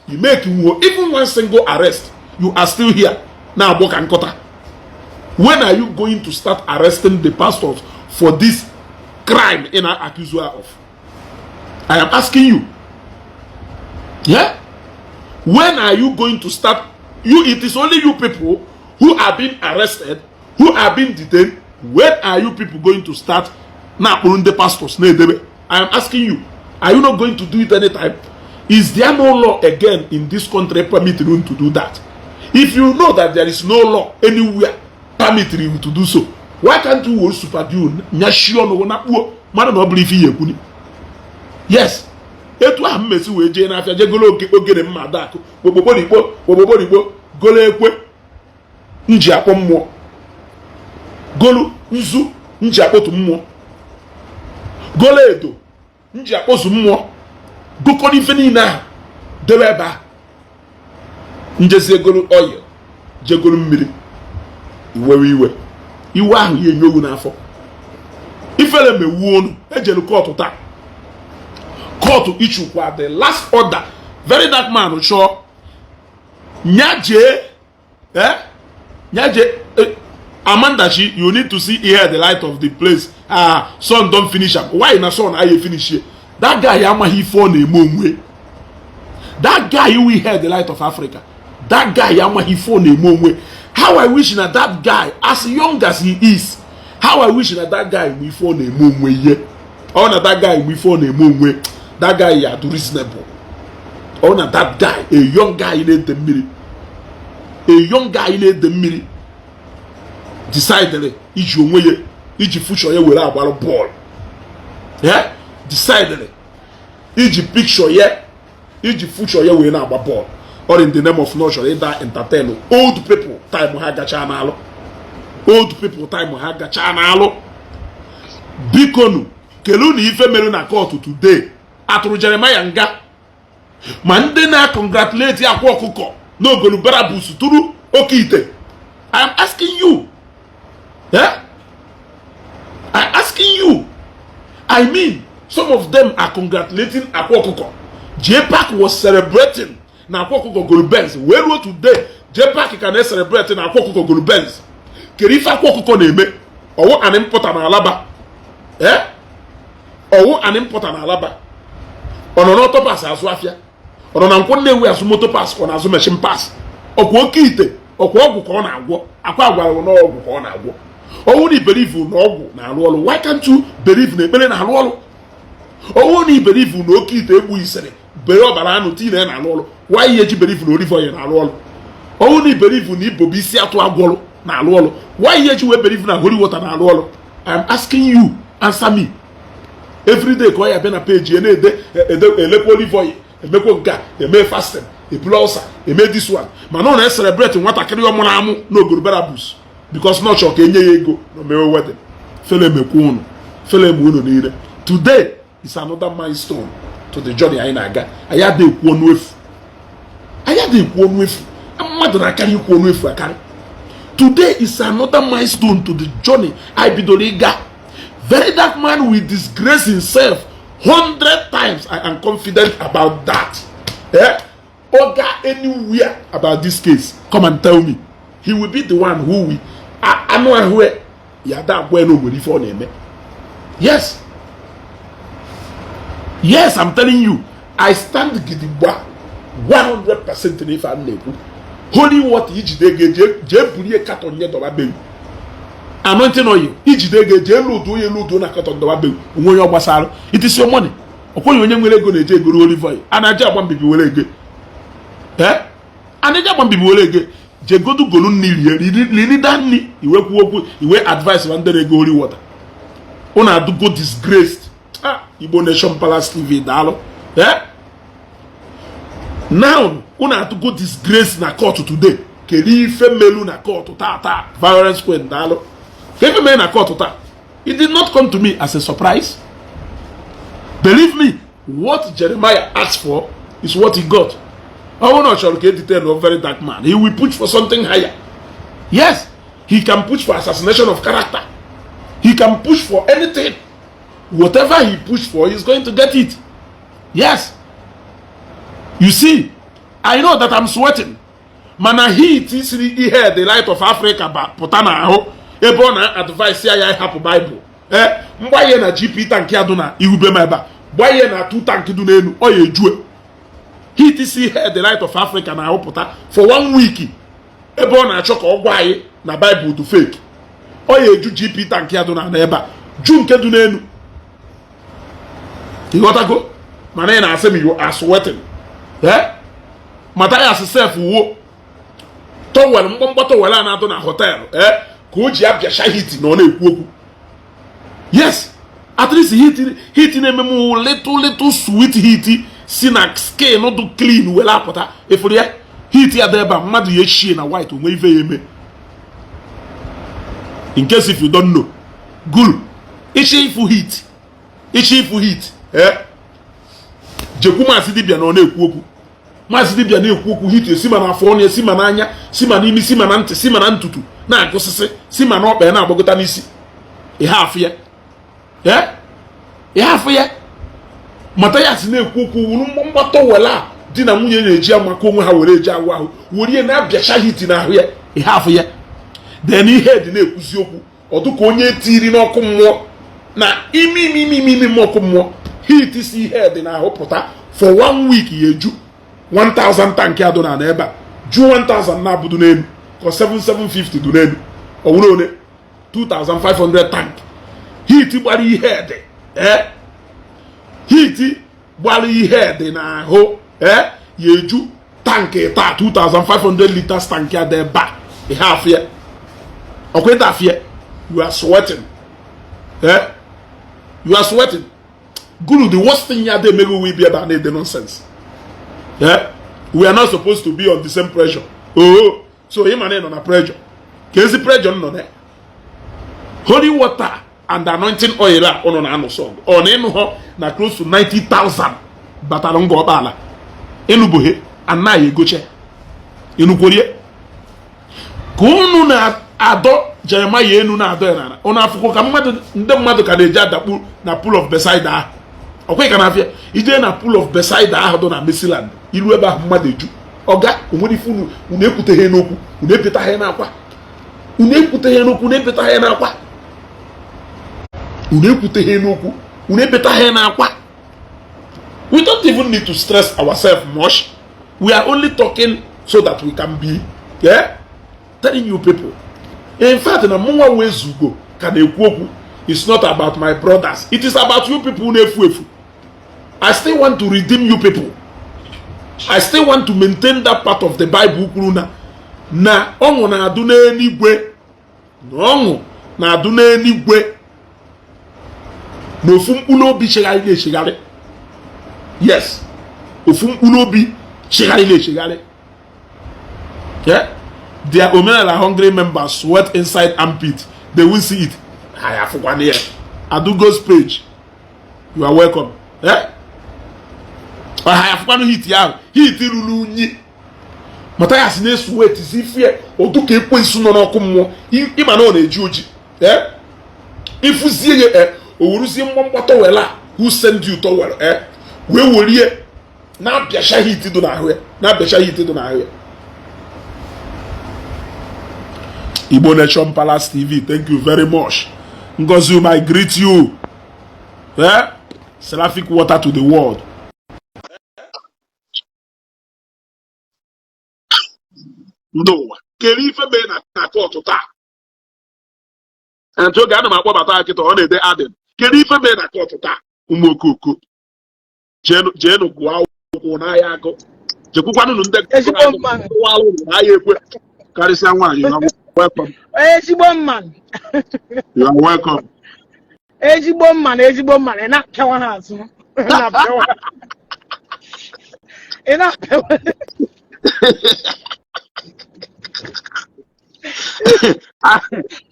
Speaker 1: you make you even one single arrest. You are still here na-agbọ ka nkọta. When are you going to start arresting the pastors for this crime in accuse her of? I am asking you. Yeah, when are you going to start? You, it is only you people who are being arrested, who are being detained. When are you people going to start na-akpụrụ ndị pastors na-edebe? I am asking you, are you not going to do it anytime? Is there no law again in this country permitting you to do that? If you know that there is no law anywhere permitting you to do so, why can't you super nyashi ọnụ na kpuo mmadụ na ọ bụrụ ife ihe ekwuni? Yes, etu ahụ mmesi wee jee n'afịa jee golo ogene mma adakụ kpokpokporikpo kpokpokporikpo, golo ekwe nji akpọ mmụọ, golu nzu nji akpọtu mmụọ, golo edo nji akpọzu mmụọ, gokọrọ ife niile ahụ debe ebe a, njezie golu oil, jegolu mmiri. Iwewe iwe, iwe ahụ ya enye owu n'afọ. Ifele mewuo onu. Ejelu court taa. Court ichukwa the last order. Very Dark Man chọọ nya jee, eh, nya jee. Amanda Chi, you need to see here the light of the place. Ah, sun don finish am. Why na sun aye finish here? That guy amaghị ife ọ na-eme onwe. That guy we hear the light of Africa, that guy amaghị ife ọ na-eme onwe. How I wish na that guy, as young as he is, how I wish na that guy mụ ife ọ na-eme onwe. Ihe ọ na that guy mụ ife ọ na-eme onwe, that guy ya do reasonable. Ọ na that guy, a young guy na-ede mmiri, a young guy na-ede mmiri, decided iji onwe ya, iji future ya were agbarụ bọọlụ. Yeah, decided iji picture ya, iji future ya wee na-agba bọọlụ, or in the name of not chọrọ ịda entertain old people. Time ha gacha n'alụ, old people, time ha gacha n'alụ. Bikonu, kelu na ife mere na court today, atụrụ Jeremiah nga, ma ndị na-congratulate Akwa Ọkụkọ n'ogolu Barabus tụrụ oke ite. I am asking you, eh? I asking you. I mean, some of them are congratulating Akwa Ọkụkọ. JPAC was celebrating na Akwa Ọkụkọ golu Benz. Wee ruo today, JPAC ka na-celebrate na Akwa Ọkụkọ golu Benz. Kedu ife Akwa Ọkụkọ na-eme? Ọwụ an importer na Alaba, eh? Ọwụ an importer na Alaba? Ọ nọ n'auto parts azụ afịa? Ọ nọ na Nkwọ Nnewi azụ moto parts, ka ọ na-azụ machine parts? Ọkwa oke ite, ọkwa ọgwụ ka ọ na-agwọ. Akwa agwara na ọgwụ ka ọ na-agwọ. Ọwụ na iberivu na ọgwụ na-arụ ọrụ, why can't you believe na ekpere na-arụ ọrụ? Ọwụ na iberivu na oke ite egbu isere bere ọbara anụ tii na ya na-arụ ọrụ, why ihe ji believe na olive oil na-arụ ọrụ? Ọwụ na iberivu na ibobe isi atụ agwọrụ na-arụ ọrụ, why ihe ji wee believe na holy water na-arụ ọrụ? I am asking you, answer me. Everyday ka ọ ya bịa na peji ya na-ede ede, elekwa olive oil, emekwa nke a, eme fasting, ebulu ulcer, eme this one, mana ọ na-celebrate nwatakịrị ọ mụrụ amụ n'ogoro Barabus because na ọ chọrọ ka enye ya ego na omewe wedding. Fele emekwa unu, fele eme unu niile. Today is another milestone to the journey anyị na-aga. Anyị adịghị ekwu ọnụ efu, anyị adịghị ekwu ọnụ efu. Mmadụ na-akarị ikwu ọnụ efu akarị. Today is another milestone to the journey anyị bidoro ịga. Very Dark Man will disgrace himself 100 times. I am confident about that, eh? Oga, anywhere about this case, come and tell me. He will be the one who will anụ ahụ ya da agwa ya na o nwere ife ọ na-eme. Yes, I'm telling you, I stand gidigba 100% n'ife a na-ekwu. Holy water, ijide ego, jee bulie carton nye dọba be. Anointing oil, ijide ego, jee ludu onye ludu na carton dọba be. Onwe onye ọ gbasara, it is your money. Ọkweghị onye nwere ego na-eje egoro olive oil. A na-aje agba mbibi were ego, ee, a na-eje agba mbibi were ego. Jegodu golu nni rie, lirida nni, iwe kwuo okwu, iwe advice ma ndị na-ego holy water. Unu adụgo disgraced. Ah, Igbo Nation Palace TV, daalụ. Eh, now unu adụgo disgrace na court today. Kedu ife melu na court taa taa? Violence Queen, daalụ. Ka ife mere na court taa, it did not come to me as a surprise. Believe me, what Jeremiah asked for is what he got. Ọ bụrụ na ọ chọrọ ka e detain a Very Dark Man, he will push for something higher. Yes, he can push for assassination of character. He can push for anything. Whatever he push for, he's going to get it. Yes, you see, I know that I'm sweating, mana heat siri ihe the light of Africa ba pụta n'ahụ ebe ọ na-advise ya ya ịhapụ Bible. Ee, mgbanye na GP tank ya dụ na ihube m ebe a, gbanye na two tank dị n'elu, ọ ya ejue. Heat si ihe the light of Africa na-ahụpụta for one week ebe ọ na-achọ ka ọ gwa anyị na Bible dị fake, ọ ya eju GP tank ya dị na ebe a, ju nke dị n'elu. Ịghọtago? Mana ị na-asị m, you are sweating. Eh, Mathias sef wuo towel, mgbamgba towel a na-adụ na hotel, ee, ka o ji abịacha heat na ọ na-ekwu okwu. Yes, at least heat, heat na-eme m little little sweet heat si na skin dị clean were apụta. Efuru ya, heat ya dị ebe a, mmadụ ya echie na white onwe ife ya eme. In case if you don't know, guru ịchọ ifu heat, ịchọ ifu heat, ee, jekwu Maazị Dibịa na ọ na-ekwu okwu. Maazị Dibịa na-ekwu okwu, heat esi ma n'afọ ọnụ, esi ma n'anya, si ma n'imi, si ma na ntị, si ma na ntutu na-agụsịsị, si ma n'ọkpa ya na-agbagota n'isi. Ihe afụ ya, ee, ihe afụ ya. Mathias na-ekwu okwu, wuru mgbamgba towel a Di na nwunye na-eji amaka onwe ha were eji awụ ahụ were ihe na-abịacha heat n'ahụ ya, ihe afụ ya. Then ihe dị na-ekwuzi okwu, ọ dịka onye tiri n'ọkụ mmụọ na ime ime ime ime ime ọkụ mmụọ. Heat si ihe dị n'ahụ pụta for one week ya eju 1000 tank adụ na ebe a, ju 1000 na-abụdụ n'elu ka 7750 dị n'elu, ọ wụrụ one 2500 tank. Heat gbara ihe dị, ee, heat gbara ihe dị n'ahụ, ee, ya eju tank taa 2500 liters tank a dị ebe a. Ihe afụ ya, ọkwa ịta afụ ya. You are sweating, eh? You are sweating. Guru, the worst thing ya dị emeghe uwe ibi ebe a na-ede nonsense, eh? We are not supposed to be on the same pressure. Oh, so ị ma na ị nọ na pressure ka ezi pressure nọ na holy water and anointing oil a ụnụ na-anụ sọ ọ na ịnụ họ na close to 90,000 batara Ngor Okpala. Ịnụbughe anaghị egoche ịnụkworie ka unu na-adọ Jeremaya enu na-adọ ya n'ala. Ụnụ afụkwọ ka mmadụ, ndị mmadụ ka na-eji adakpu na Pool of Bethesda ahụ. Ọkwa ka na-afịa ije na Pool of Bethesda ahụ dị na Mercyland, ilu ebe ahụ mmadụ eju. Ọga onwere ife unu, unu ekwuteghe n'okwu, unu epetaghị n'akwa, unu ekwuteghe n'okwu, unu epetaghị n'akwa, unu ekwuteghe n'okwu, unu epetaghị n'akwa. We don't even need to stress ourselves much. We are only talking so that we can be, yeah, telling you people. In fact, na mụnwa wee zugo ka na-ekwu okwu. It's not about my brothers, it is about you people na-efu efu. I still want to redeem you people. I still want to maintain that part of the Bible kwuru na ọṅụ na-adụ n'eluigwe, na ọṅụ na-adụ n'eluigwe na ofu mkpụrụ obi chegharị echegharị. Yes, ofu mkpụrụ obi chegharị echegharị. Yeah, their omenala hungry members sweat inside armpit, they will see it. Ha ya afụkwana ya. Adugo's page, you are welcome. Yeah, ha ya afụkwanụ heat ahụ, heat ruru unyi. Mathias na-esweat si ifie otu ka ekwensu nọ n'ọkụ mmụọ. Ịma na ọ na-eji oji, eh, ịfụzie ya, eh, o weruzie mgbamgba towel a, who send you towel, eh, wee werie na-abịacha heat dị n'ahụ ya, na-abịacha heat dị n'ahụ ya. Igbo Nation Palace TV, thank you very much. Ngozi, I greet you, eh? Seraphic water to the world. Ndị ụwa kere ife mee na court taa. Ntụ oge ana m akpọbata kịta, ọ na-ede adịn. Kedu ife mee na court taa? Ụmụ okoko, jeenu gụọ akwụkwọ n'ahịa agụ, jekwukwanụ ndị alụ n'ahịa ekwe karịsịa nwaanyị. You are welcome.
Speaker 2: Ezigbo mmanụ.
Speaker 1: You are welcome.
Speaker 2: Ezigbo mmanụ, ezigbo mmanụ. Ị na-apịawa ha azụ, ị na-apịawa, ị na-apịawa.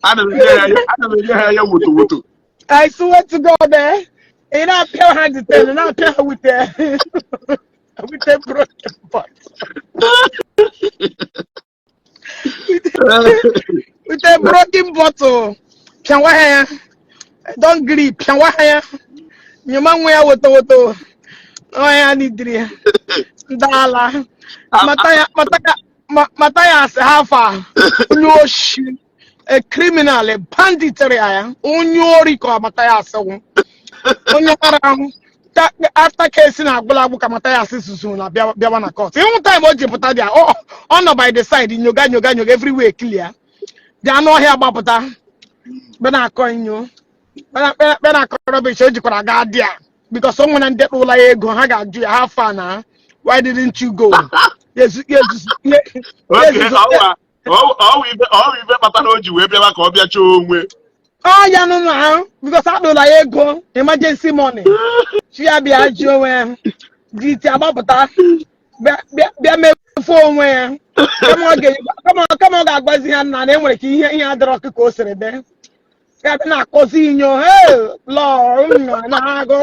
Speaker 1: Ana m enye ha ya woto woto.
Speaker 2: I swear to God, eh? Ị na-apịa ha the ị na-apịa ha with a broken pot. With a broken bottle. Pịawa ha ya. Don't gree, pịawa ha ya. Nyema nwa ya woto woto. Ọ ya nidiri ya. Ndị ala. Mathias hafa onye oshi, a criminal, a banditry ya, onye ori ka Mathias wụ. Onye ara ahụ. After case na-agwụla agwụ ka Mathias susu na bịawa na court. Ịhụ time o ji pụta dị ọ nọ by the side nyoga nyoga nyoga, everywhere clear. Dị anụ ọhịa gbapụta bịa na-akọ inyo, bịa na-akọ rubbish. O jikwara gaa dị ya because o nwere ndị kpụla ya ego, ha ga-ajụ ya how far na why didn't you go?
Speaker 1: Ọwụ ife kpatara o ji wee bịaba ka ọ bịa chọọ onwe.
Speaker 2: Ọ ya nụ na because akpụla ya ego emergency money, chi ya bịa ji onwe ya ji iti agbapụta bịa mefuo onwe ya. Kama ọ ga-agwazi ha nna na enwere ka ihe ihe adịrọ ọkụ ka o siri dị, ya bịa na-akọzi inyo na-agụ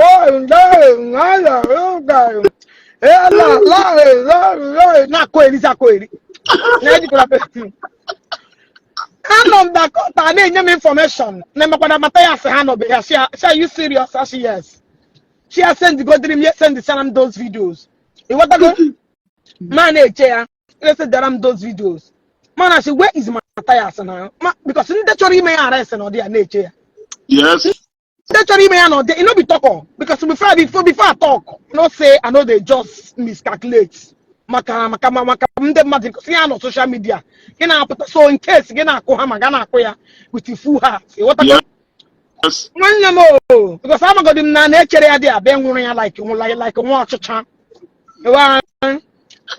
Speaker 2: na-akọ erizi akọ eri na-ejikwara. Anọ m na court a na-enye m information na-emekwana Mathias ha nọbe ya. Sị, are you serious? Asị yes. She has send godiri m, send sara m those videos. Ịghọtago? Ma na-eche ya esedara m those videos, mana sị, "Where is Matthias na ma?" Because ndị chọrọ ime ya arrest na ọ dị ya na-eche ya. Ndị chọrọ ime ya na ọ dị, e no be talk o, because before I talk, no say I no dey just miscalculate maka ndị mmadụ, because ya nọ social media gị na-apụta. So in case gị na-akụ ha ma ga na-akụ ya with full heart, ịghọtago?
Speaker 1: Yes.
Speaker 2: Nwanne m o, because amagodi m na na-echere ya dị abịa nwụrụ ya like nwa ọchịcha.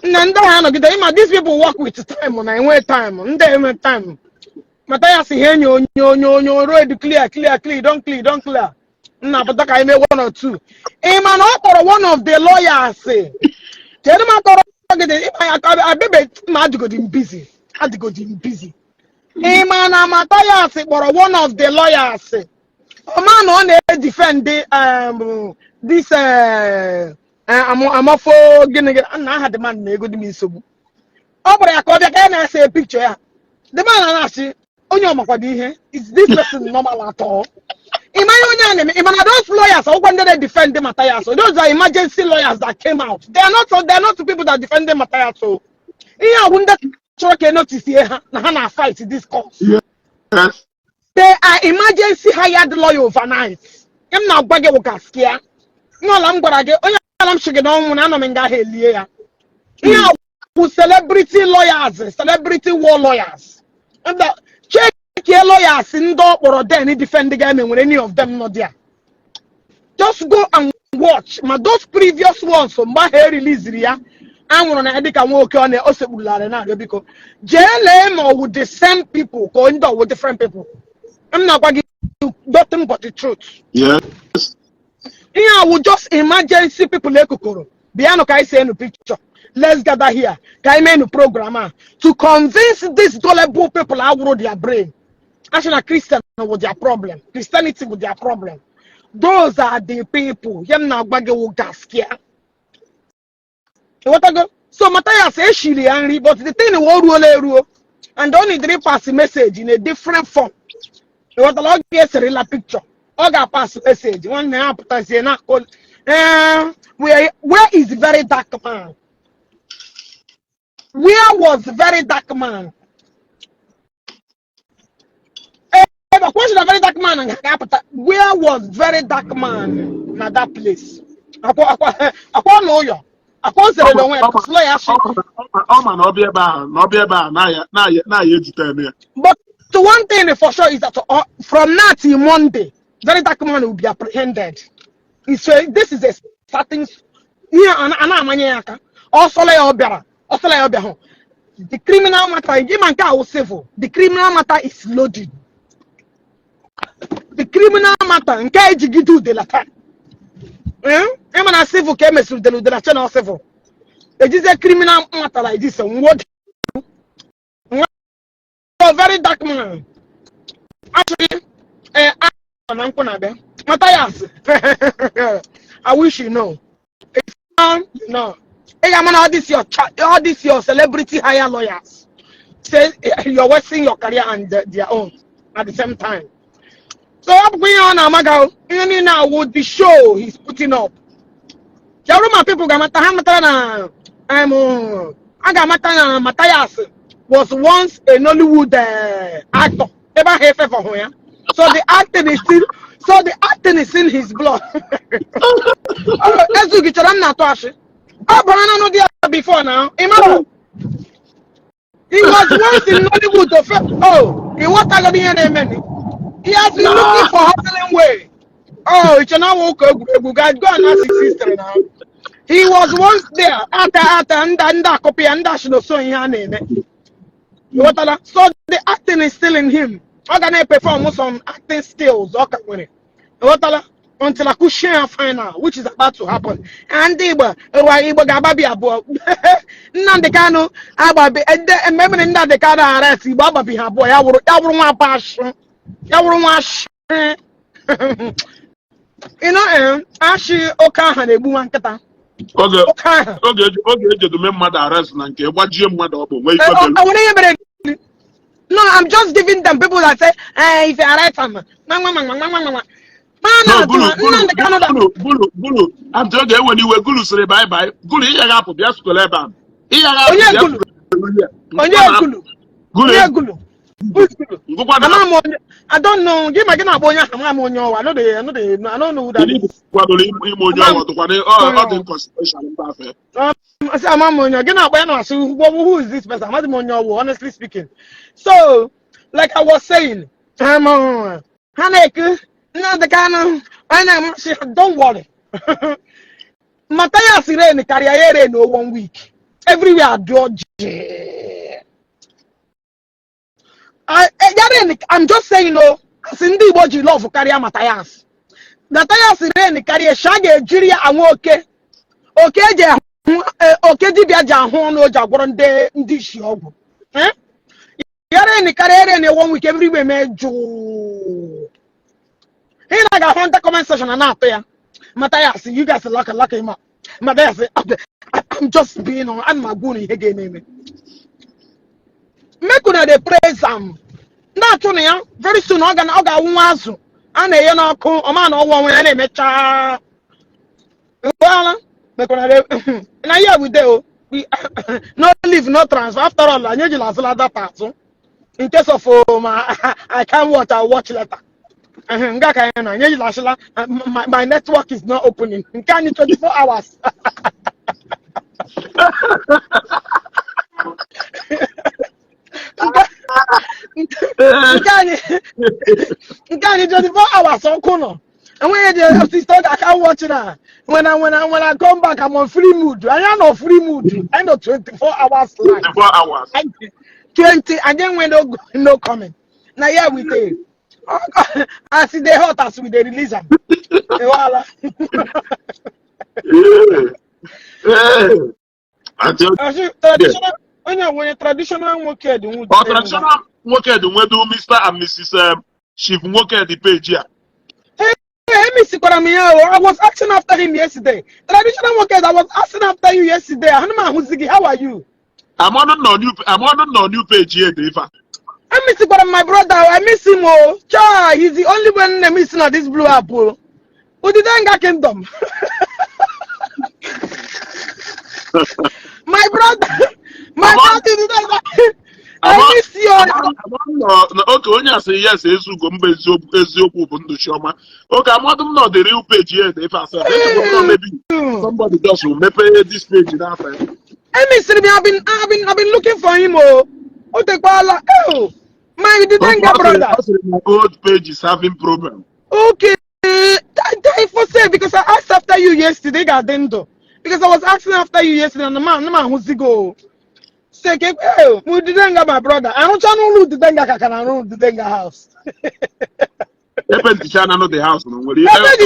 Speaker 2: Nna, ndị ahụ anọgide ịma, these people work with time na enwe time, ndị enwe time. Mata ya si ha enyo onye onye onye road clear, clear, clear, don clear, don clear. Nna, pụta ka anyị mee one or two. Ị ma na ọ kpọrọ one of the lawyers? Kedu m akọrọ gị dị ịma ya abebe ma adịgodi m busy, adịgodi m busy. Ị ma na Mathias kpọrọ one of the lawyers, ọma na ọ na-edefend this amafo gịnị gịnị na aha the man na ego dị m nsogbu. Ọ kpọrọ ya ka ọ bịa ka ya na-ese picture ya. The man na-asị onye ọmakwado ihe, is this person normal at all? Ị ma ihe onye a na-eme? Ị ma na those lawyers, ọgwụkwa ndị na-defend Matthias, those are emergency lawyers that came out. They are not people that defend Matthias o. Ihe awụ ndị chọrọ ka e notice ha na ha na fight this cause. They are emergency hired lawyer overnight. M na-agwa gị wụ gaskia ihe ọla m gwara gị, onye ala m shi gị n'ọnwụ na anọ m nga ahụ elie ya. Ihe awụ celebrity lawyers, celebrity war lawyers. Chekie lawyers ndị ọ kpọrọ then defend ga-eme nwere any of them nọ there. Just go and watch ma those previous ones mgbe ahụ e releasiri ya, anwụrụ na ya dịka nwoke ọ na o sekpurularị na-arịọ biko. Jee lee ma ọ wụ the same people ka ndị ọwụ different people. M na-agwa gị nothing but the truth. Ihe a wụ just emergency people ekokoro bịanụ ka anyị see enu picture, let's gather here ka anyị mee nu program a to convince these gullible people awụrụ their brain. Asị na Christian wụ their problem, Christianity wụ their problem. Those are the people. Ihe m na-agwa gị wụ gaskia, ịghọtago? So Matthias eshiri ya nri, but the thing wụ o ruola eruo and ọ need pass message in a different form, ịghọtala? Ọ ga-eserila picture, ọ ga-pass message. Nwanne ya pụtazie na akụ ee, where is Very Dark Man? Where was Very Dark Man? Ee, question na Very Dark Man ga-apụta. Where was Very Dark Man na that place? Akwa akwa akwa na ụyọ akwa o zere n'onwe ya because lawyer shi.
Speaker 1: Ọ ma na ọbịa ebe ahụ na ọbịa ebe ahụ na-aya ejite eme ya.
Speaker 2: But the one thing for sure is that from now till Monday, Very Dark Man will be apprehended. So this is a starting. Ihe a na-amanye ya aka. Ọsọla ya ọ bịara, ọsọla ya ọ bịa hụ. The criminal matter, ịma nke a wụ civil. The criminal matter is loaded. The criminal matter nke a ejigide udela taa. Eh? Ịma na civil ka emesịrị udele udela che na civil. Ejizie criminal matter like this nwode. A Very Dark Man. Actually, na nkwụ na-abịa. Matthias, I wish you know. If you know. Ị ga-ama na all this your celebrity hire lawyers say you're wasting your career and their own at the same time. So ọ bụkwa ihe ọ na-amaga o. Ihe niile awụ the show he's putting up. Yarụ ma people ga-amata ha matara na a ga-amata na Matthias was once a Nollywood actor. Ebe ahụ efefe hụ ya. So the acting is in his blood. Ezugi chere m na-atụ ashị. Ọ bara na n'ụdị ya before now. Ị mara? He was once in Nollywood to oh, ị ghọtagodo ihe na-eme ni. He has been looking for hustling way. Oh, iche na ọwụ ụka egwuregwu. Go and ask his history now. He was once there. Ata ata ndị ndị akọpị ya ndị ashị na so ihe a na-eme. Ị ghọtala? So the acting is still in him. Ọ ga na-perform some acting skills ọ ka nwere. Ị ghọtala? Until akụchie ya final, which is about to happen. And ndị Igbo, ụwa Igbo ga-agbabi abụọ. Nnamdi Kanu agbabi ndị ememere Nnamdi Kanu arrest, Igbo agbabi ha abụọ, ya wụrụ nwa ashị. Ya wụrụ nwa ashị. Ashị oke aha na-egbu nwa nkịta.
Speaker 1: Oge
Speaker 2: Oke aha.
Speaker 1: Oge ejedume mmadụ arrest na nke gbajie mmadụ ọ bụ nwee
Speaker 2: Eh,
Speaker 1: ife
Speaker 2: oh, I nwere ihe mere. No, I'm just giving them people that say, eh, if you arrest them, nwa nwa nwa nwa nwa nwa.
Speaker 1: No,
Speaker 2: Mana
Speaker 1: gulu gulu.
Speaker 2: Nnamdi Kanu da
Speaker 1: Gulu gulu gulu, antị oge ewe n'iwe. Gulu sịrị bye bye. Gulu, ihe ga-apụ bịa school ebe a. Ịghara
Speaker 2: Onye
Speaker 1: ya.
Speaker 2: Gulu. Onye Gulu.
Speaker 1: Gulu.
Speaker 2: Onye Gulu. Who's Gulu?
Speaker 1: Ngụkwa na
Speaker 2: Ama m onye. I don't know. Gị ma gị na-akpọ onye ahụ, ama m onye ọwa. I don't know who that is.
Speaker 1: Kwadoro ime onye ọwa tụkwana ọ dị inconsequential mba afe.
Speaker 2: Asị ama m onye gị na-akpọ ya na-asị, who is this person? Amaghị m onye ọwụ, honestly speaking. So, like I was saying, ha na-eku Nnamdi Kanu, anyị na-amasị. Don't worry. Matthias rain karịa ya rain o one week. Everywhere adụọ jee. Ya rain, I'm just saying o, asị ndị Igbo ji love karịa Matthias. Matthias rain karịa sha ga-ejiri ya anwụ oke. Oke eji ahụ oke dibịa ji ahụ ọnụ o ji agwọrọ ndị isi ọgwụ. Eh? Ya rain karịa rain one week, everywhere mee jụụ. Ị na ga-ahụ ndị comment section a na-atụ ya. Matthias, you guys lock him up. Matthias, I'm just being on. Ana m agwa unu ihe ga-eme eme. Make una dey praise am. Na-achụ na ya very soon ọ ga-awụ nwa azụ a na-eghe n'ọkụ ọma na ọwụ onwe ya na-emecha. Well, make una dey na here we dey o. We no leave, no transfer. After all, anyị ejila azụla data azụ. In case of I can't watch, I'll watch later. Nga ka anyị nọ, anyị ejila asịla my network is not opening. Nke anyị 24 hours. Nke anyị 24 hours ọkụ nọ. Enweghị dị sister ọ ga-aka watch na when I come back, I'm on free mood. Anyị nọ free mood. Anyị nọ 24 hours live.
Speaker 1: 24 hours.
Speaker 2: 20 anyị enwe no coming. Na here we dey. As e dey hot as we dey release am. Ewala.
Speaker 1: Aunty.
Speaker 2: Asị traditional onye nwere traditional nwoke dị nwude.
Speaker 1: Ọ traditional nwoke dị nwedu Mr. and Mrs. Chief nwoke dị page a.
Speaker 2: Hey, emisikwara m ya o. I was asking after him yesterday. Traditional nwoke, I was asking after you yesterday. Ahụ m ahụzi gị. How are you?
Speaker 1: Amadụ nọ new page ya dị ife a.
Speaker 2: Emisikwara m my brother. I miss him o. Chai, he's the only one na miss na this blue app o. Udidenga Kingdom. My brother, my brother Udidenga. I miss you.
Speaker 1: Oke onye asị yes ezugo mba eziokwu bụ ndụ chiọma. Oke amadụ m nọ the real page ya dị ife asị. Maybe somebody just will mepee this page n'afọ ya.
Speaker 2: Emisiri m ya, I've been looking for him o. O tekwala. Oh, my Udidenga brother.
Speaker 1: Ọ sịrị na old page is having problem.
Speaker 2: Okay. That for say because I asked after you yesterday, got ndụ. Because I was asking after you yesterday, and the man ahụzigo. Say, eh, Udidenga, my brother. Arụcha n'ụlọ Udidenga ka na arụ Udidenga house.
Speaker 1: Epenticha na the house na nwere
Speaker 2: Ebe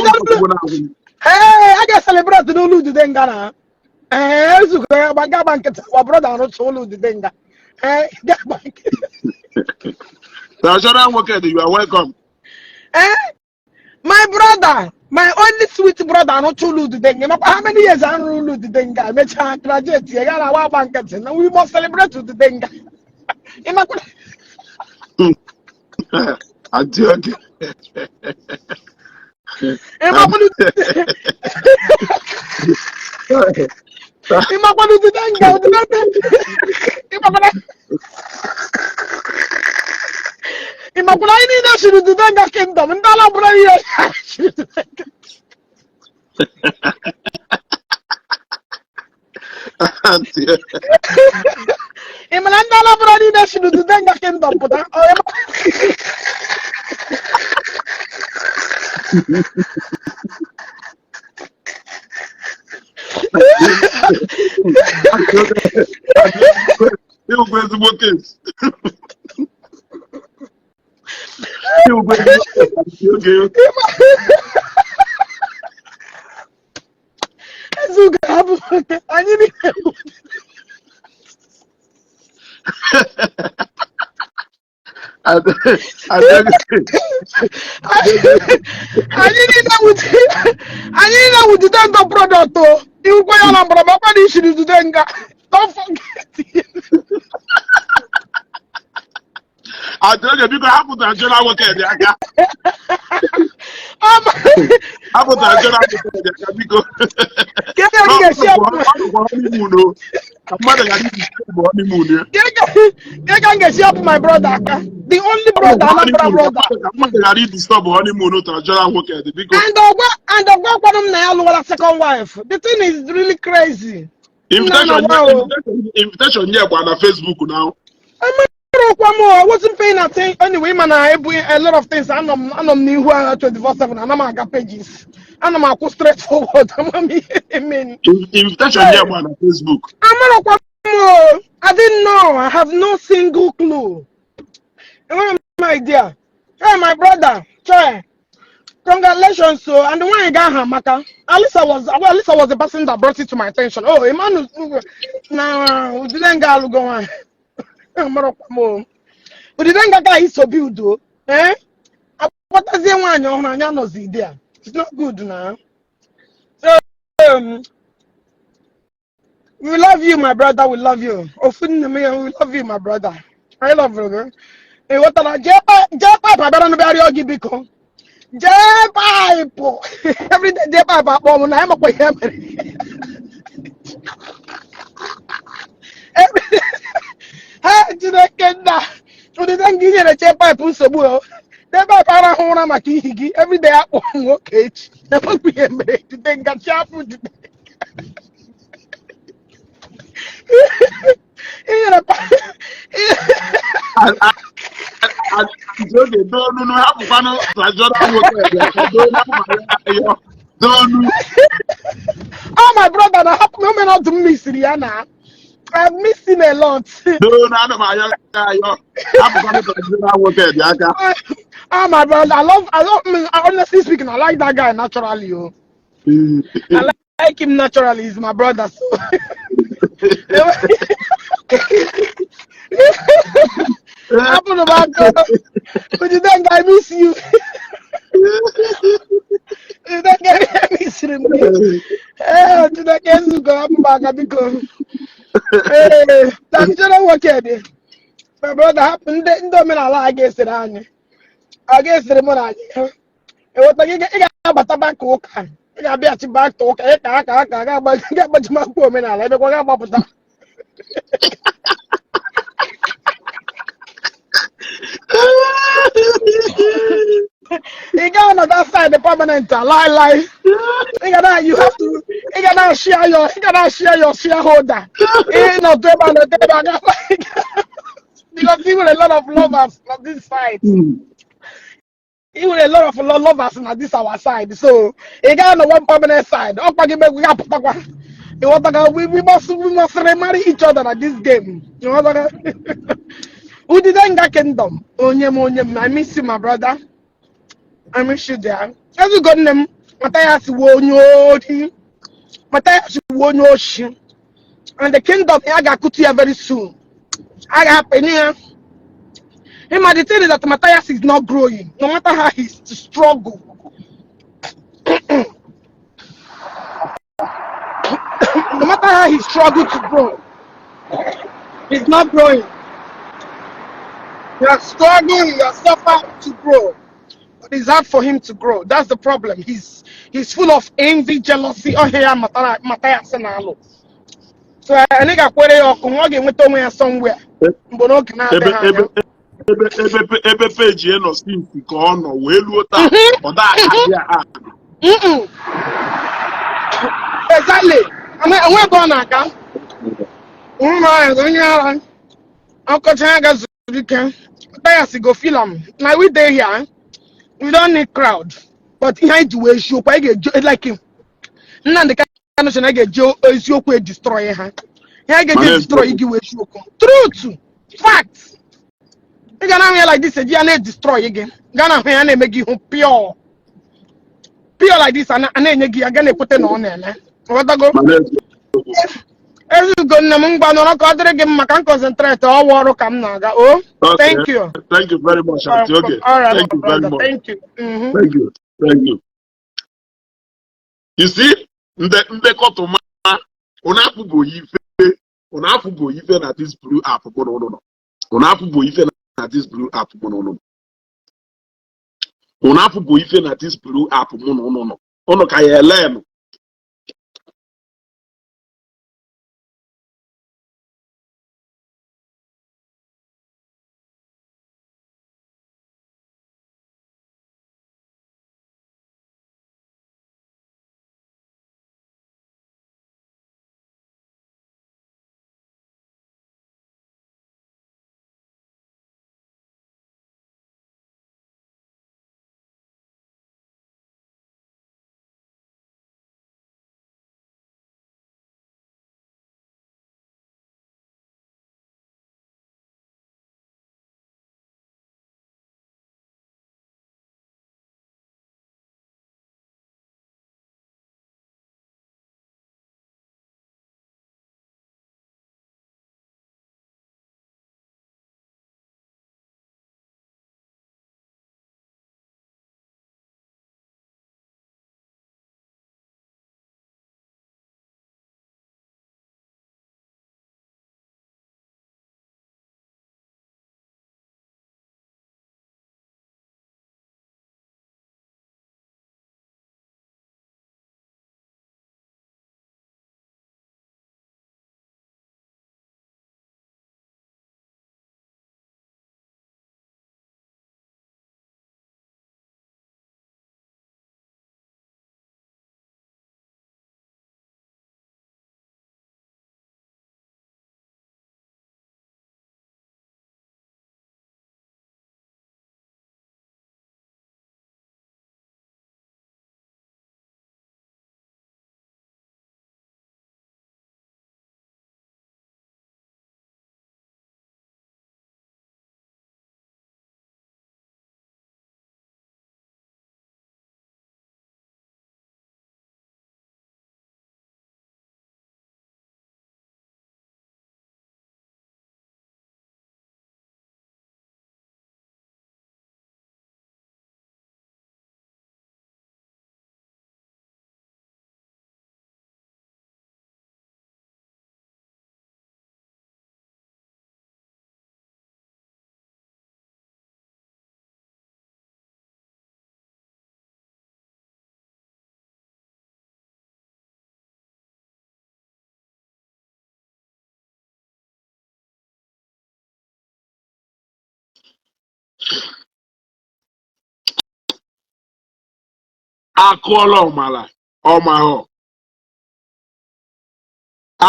Speaker 2: dị. Ee, a ga-celebrate n'ụlọ Udidenga na. Ee, ezukọ ya gba gaba nkịtị. Wa brother arụcha ụlọ Udidenga. Ee, gaba nkịtị.
Speaker 1: Traditional nwoke dị, you are welcome.
Speaker 2: Eh, my brother, my only sweet brother arụcha ụlọ Udidenga. Makwa how many years arụrụ ụlọ Udidenga emechaa graduate ya ya na awa agba nkịtị na we must celebrate Udidenga. Ịmakwa
Speaker 1: Aunty Oge.
Speaker 2: Ịmakwa Udidenga, Udidenga. Ịmakwa anyị niile shiri Udidenga Kingdom, ndị ala bụrụ ihe shiri Udidenga.
Speaker 1: Aunty.
Speaker 2: Ị mara ndị Anambra niile shiri Udidenga Kingdom pụta. Ọ,
Speaker 1: Ịhụkwa ezigbo case. Ịhụkwa ezigbo case, Aunty Oge.
Speaker 2: Ezugo abụ anyị niile.
Speaker 1: Aunty Oge.
Speaker 2: Anyị niile wụ Udidenga product o. Iwukwa ya na mgbọrọgwụ ọkwa na ishiri Udidenga. Don't forget.
Speaker 1: Aunty Oge, biko hapụ traditional nwoke dị aka. Hapụ traditional nwoke dị aka, biko.
Speaker 2: Ka ebe m ga-esi
Speaker 1: Ọ nọkwa honeymoon o. Ka mmadụ ghara idisturb honeymoon ya.
Speaker 2: Ka m ga-esi hapụ my brother aka, the only brother, Anambra brother?
Speaker 1: Ka mmadụ ghara idisturb honeymoon traditional nwoke dị, biko.
Speaker 2: And ọgwa gwara m na ya lụwara second wife. The thing is really crazy.
Speaker 1: Invitation.
Speaker 2: Nna na wow.
Speaker 1: Invitation nye gba na Facebook now.
Speaker 2: Amarọkwa m o, I wasn't paying attention anyway, mana ebu a lot of things, anọ m n'ihu agha 24/7, ana m aga pages, ana m akwụ straight forward, ama m ihe na-eme.
Speaker 1: Invitation nye gba na Facebook.
Speaker 2: Amarọkwa m o, I didn't know. I have no single clue. Enwere m idea. Hey, my brother, choi, congratulations. So, and the one guy maka Alisa was, well, Alisa was the person that brought it to my attention. Oh, Emmanuel na Udilenga alụgo nwaanyị. Amarọkwa m o. Udilenga ga iso build o, eh, akpọtazie nwaanyị ọhụrụ, anyị anọzi there. It's not good na. So we love you, my brother. We love you. Ofu nne m ya, we love you, my brother. I love you. Ị ghọtara? Jee pipe abịara n'bịa rịọ gị biko. Jee pipe everyday, jee pipe akpọ m na ya makwa ihe mere. Ha Chineke nna, ụdịde nga inyere jee pipe nsogbu o. Jee pipe arahụ ụra maka ihi gị everyday, akpọ m nwoke echi enwekwa ihe mere. Jide ngachi afọ jide inyere pipe.
Speaker 1: Oge doonu, hapụkwanụ traditional nwoke dị aka, doonu, ayọ doonu.
Speaker 2: Oh, my brother, na hapụ m omena ọdụ m misiri ya na I miss him a lot.
Speaker 1: Doonu, ana m ayọ ayọ, hapụkwanụ traditional nwoke dị aka.
Speaker 2: Oh, my brother, I love, I mean, honestly speaking, I like that guy naturally. Oh. I like him naturally. He's my brother. So. Hapụ m aka. Udidenga, I miss you. Udidenga, I miss you. Ee, Chineke nzukọ, hapụ m aka biko. Ee, traditional nwoke dị. My brother, hapụ ndị omenala a ga-esere anyị. A ga-esere mụ na anyị. Eweta gị, ị ga-abata back ụka. Ị ga-abịaghachi back to ụka, ị ka aka aka ga-agbaji akwụkwọ omenala, ebekwa ga-agbapụta. Ị gaa na that side permanent lie lie. Ị ga na, you have to, ị ga na share your, ị ga na share your shareholder. Ị nọdụ ebe a, nọdụ ebe a ga, because ị nwere a lot of lovers na this side. Ị nwere a lot of lovers na this our side. So ị gaa na one permanent side. Ọkwa gị megwu ga-apụtakwa. Ịghọtaga? We must remarry each other na this game. Ịghọtaga? Udidenga Kingdom. Onye m, onye m, I miss you, my brother. I miss you there. Ezigbo nne m, Mathias wu onye ori. Mathias wu onye oshi. And the kingdom ya ga-akụtu ya very soon. A ga-apịnye ya. Him, the thing is that Matthias is not growing, no matter how he struggle. No matter how he struggled to grow, he's not growing. He has struggled, he has suffered to grow. But it's hard for him to grow. That's the problem. He's full of envy, jealousy. Oh, here, Matthias and Alo. So anyị ga-akwere ya ọkụ, ọ ga-enweta onwe ya somewhere. Mgbe n'oge
Speaker 1: ebe
Speaker 2: na-adịghị
Speaker 1: ebe
Speaker 2: anya.
Speaker 1: Ebe peji nọ since ka ọ nọ wee luo taa, ọ daa adị a.
Speaker 2: Exactly. Enwe ebe ọ na-aga. Mma onye ara. Ọkọchị ya ga-zuru ike. Matthias go feel am. Na we dey here. We don't need crowd. But ihe anyị ji wee eziokwu, anyị ga-eji like Nnamdi Kanu sị na anyị ga-eji eziokwu e destroy ha. Ihe anyị ga-eji
Speaker 1: Mana
Speaker 2: destroy
Speaker 1: eziokwu.
Speaker 2: Gị wee eziokwu. Truth. Fact. Ị ga na-ahụ ya like this, eji ya na-edestroy gị. Ga na-ahụ ya na-eme gị ihu pure. Pure like this, a na-enye gị ya, ga na-ekwete na ọ na-eme. Ghọtago?
Speaker 1: Mana eziokwu.
Speaker 2: Ezugo nne m, ngwa nọrọ ka ọ dịrị gị mma, ka m concentrate ọwa ọrụ ka m na-aga o.
Speaker 1: Okay.
Speaker 2: Thank you.
Speaker 1: Thank you very much, Aunty. Okay.
Speaker 2: All right,
Speaker 1: Thank
Speaker 2: my
Speaker 1: you very
Speaker 2: brother.
Speaker 1: much.
Speaker 2: Thank you.
Speaker 1: Thank you. Thank you. You see, ndị ndekọtụma, unu afụgo ife, unu afụgo ife na this blue app mụ na unu nọ. Unu afụgo ife na this blue app mụ na unu nọ. Unu afụgo ife na this blue app mụ na unu nọ. Unu ka ya ele m. Akụọla ọmala ọmahọ,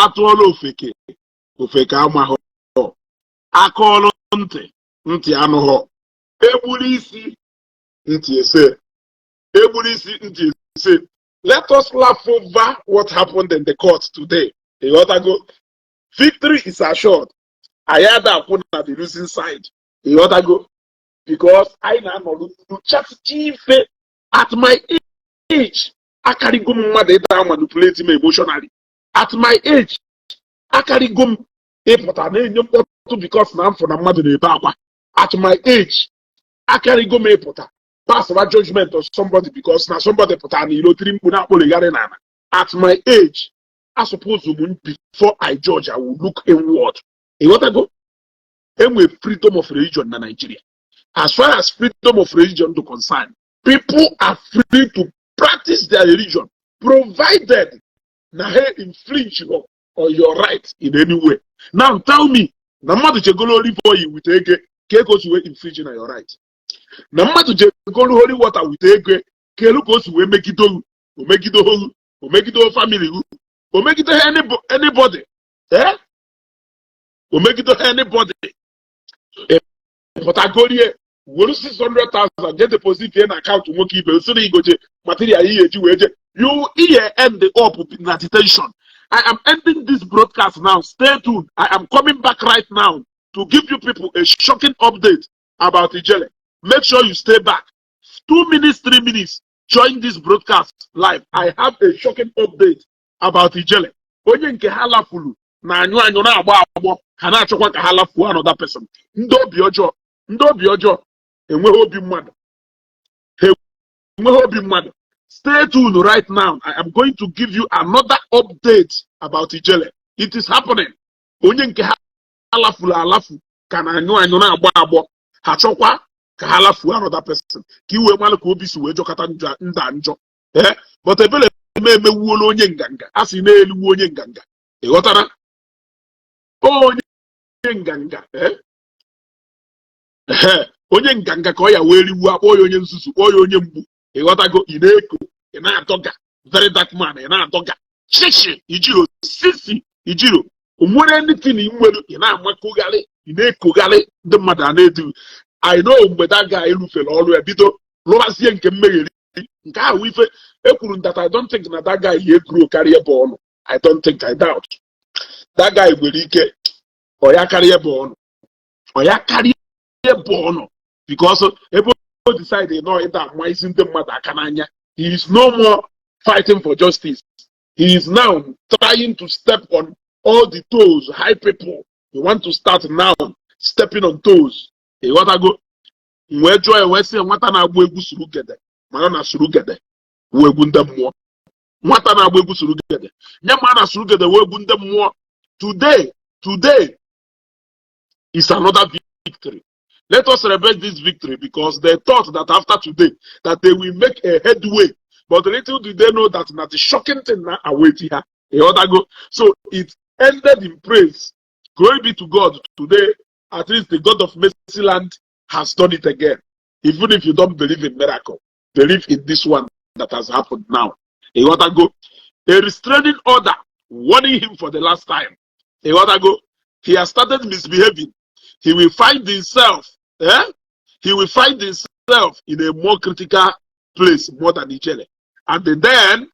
Speaker 1: atụọla ofeke, ofeke amahọ, akọọlụ ntị, ntị anụghọ, egburu isi, ntị ese, egburu isi, ntị ese. Let us laugh over what happened in the court today. Ịghọtago? Victory is assured. Anyị ada akwụ na the losing side. Ịghọtago? Because anyị na-anọrụ nyochachicha ife. At my age, akarịgo m mmadụ ịda manipulate m emotionally. At my age, akarịgo m ịpụta na-enye mkpọtụ because na mfụ na mmadụ na-ebe akwa. At my age, akarịgo m ịpụta pass ba judgment of somebody because na somebody pụtara na ilo tiri mkpu na-akpọligharị n'ala. At my age, I suppose m before I judge, I will look inward. Ịghọtago? Enwe freedom of religion na Nigeria. As far as freedom of religion do concern, people are free to practice their religion, provided na ha infringe on your right in any way. Now tell me, na mmadụ jegolo olive oil with ego, ka ego si wee infringe na your right? Na mmadụ jegolo holy water with ego, ka elu ka o si wee megide ohu, o megide ohu, o megide family hu, o megide anybody, eh, o megide anybody? Pụtagorie were 600,000 je deposit na akaụntụ nwoke ibe usoro igoje material ihe eji wee je, you ihe end up na detention. I am ending this broadcast now. Stay tuned. I am coming back right now to give you people a shocking update about Ijele. Make sure you stay back 2 minutes, 3 minutes. Join this broadcast live. I have a shocking update about Ijele. Onye nke ha lafuru na anyụ anyụ na-agbọ agbọ, ha na-achọkwa ka ha lafuo another person. Ndị obi ọjọọ, ndị obi ọjọọ, enweghị obi mmadụ, ha enweghị obi mmadụ. Stay tuned right now. I am going to give you another update about Ijele. It is happening. Onye nke ha alafuru alafu ka na anyụ anyụ na-agbọ agbọ, ha chọkwa ka ha lafuo another person, ka i wee mara ka obi si wee jọkọta nda njọ. Ee, but ebele eme emewuola onye nganga, a sị na-eluwu onye nganga. Ị ghọtara? Onye nganga, ee, ee, onye nganga ka ọ ya wee riwu, akpọọ ya onye nzuzu, kpọọ ya onye mgbu. Ịghọtago? Ị na-eko, ị na-adọga very dark man, ị na-adọga shishi ijiro sisi ijiro onwere anything ị nwere, ị na-amakogharị, ị na-ekogharị ndị mmadụ a na-edu. I know mgbe that guy rufere ọrụ ya, bido lụbazie nke mmegheri nke ahụ ife ekwuru that I don't think na that guy ya grow karịa ebe ọ nọ. I don't think, I doubt that guy nwere ike ọ ya karịa ebe ọ nọ, ọ ya karịa ebe ọ nọ, because ebe o decide nọ ịda ama isi ndị mmadụ aka n'anya, he is no more fighting for justice. He is now trying to step on all the toes, high people. He want to start now stepping on toes. Ịghọtago? M wee jụọ ya, wee sị, nwata na-agba egwu surugede mara na surugede wụ egwu ndị mmụọ. Nwata na-agba egwu surugede nye ma na surugede wụ egwu ndị mmụọ. Today, today is another victory. Let us celebrate this victory, because they thought that after today that they will make a headway, but little do they know that na the shocking thing na await ha. Ịghọtago? So it ended in praise. Glory be to God. Today, at least, the God of Mercy Land has done it again. Even if you don't believe in miracle, believe in this one that has happened now. Ịghọtago? A restraining order warning him for the last time. Ịghọtago? He has started misbehaving. He will find himself, eh? He will find himself in a more critical place more than Ijele. And then,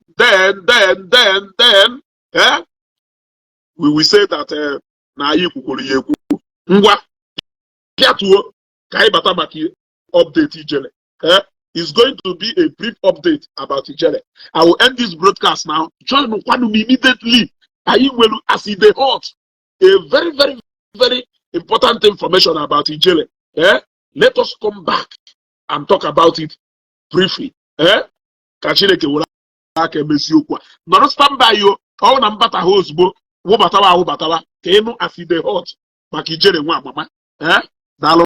Speaker 1: eh? We will say that na anyị kwukwuru ya ekwu. Ngwa, pịatuo ka anyị bata maka update Ijele. Eh? It's going to be a brief update about Ijele. I will end this broadcast now. Join kwanu m immediately. Anyị nwere, as e dey hot, a very, very, very important information about Ijele. Eh? Let us come back and talk about it briefly. Eh? Ka Chineke were aka emezi okwu a. Nọrọ standby yo, ọ na mbata ha ozugbo, wụbatawa awụbatawa ka ịnụ as e dey hot maka Ijele nwa amama. Eh? Daalụ.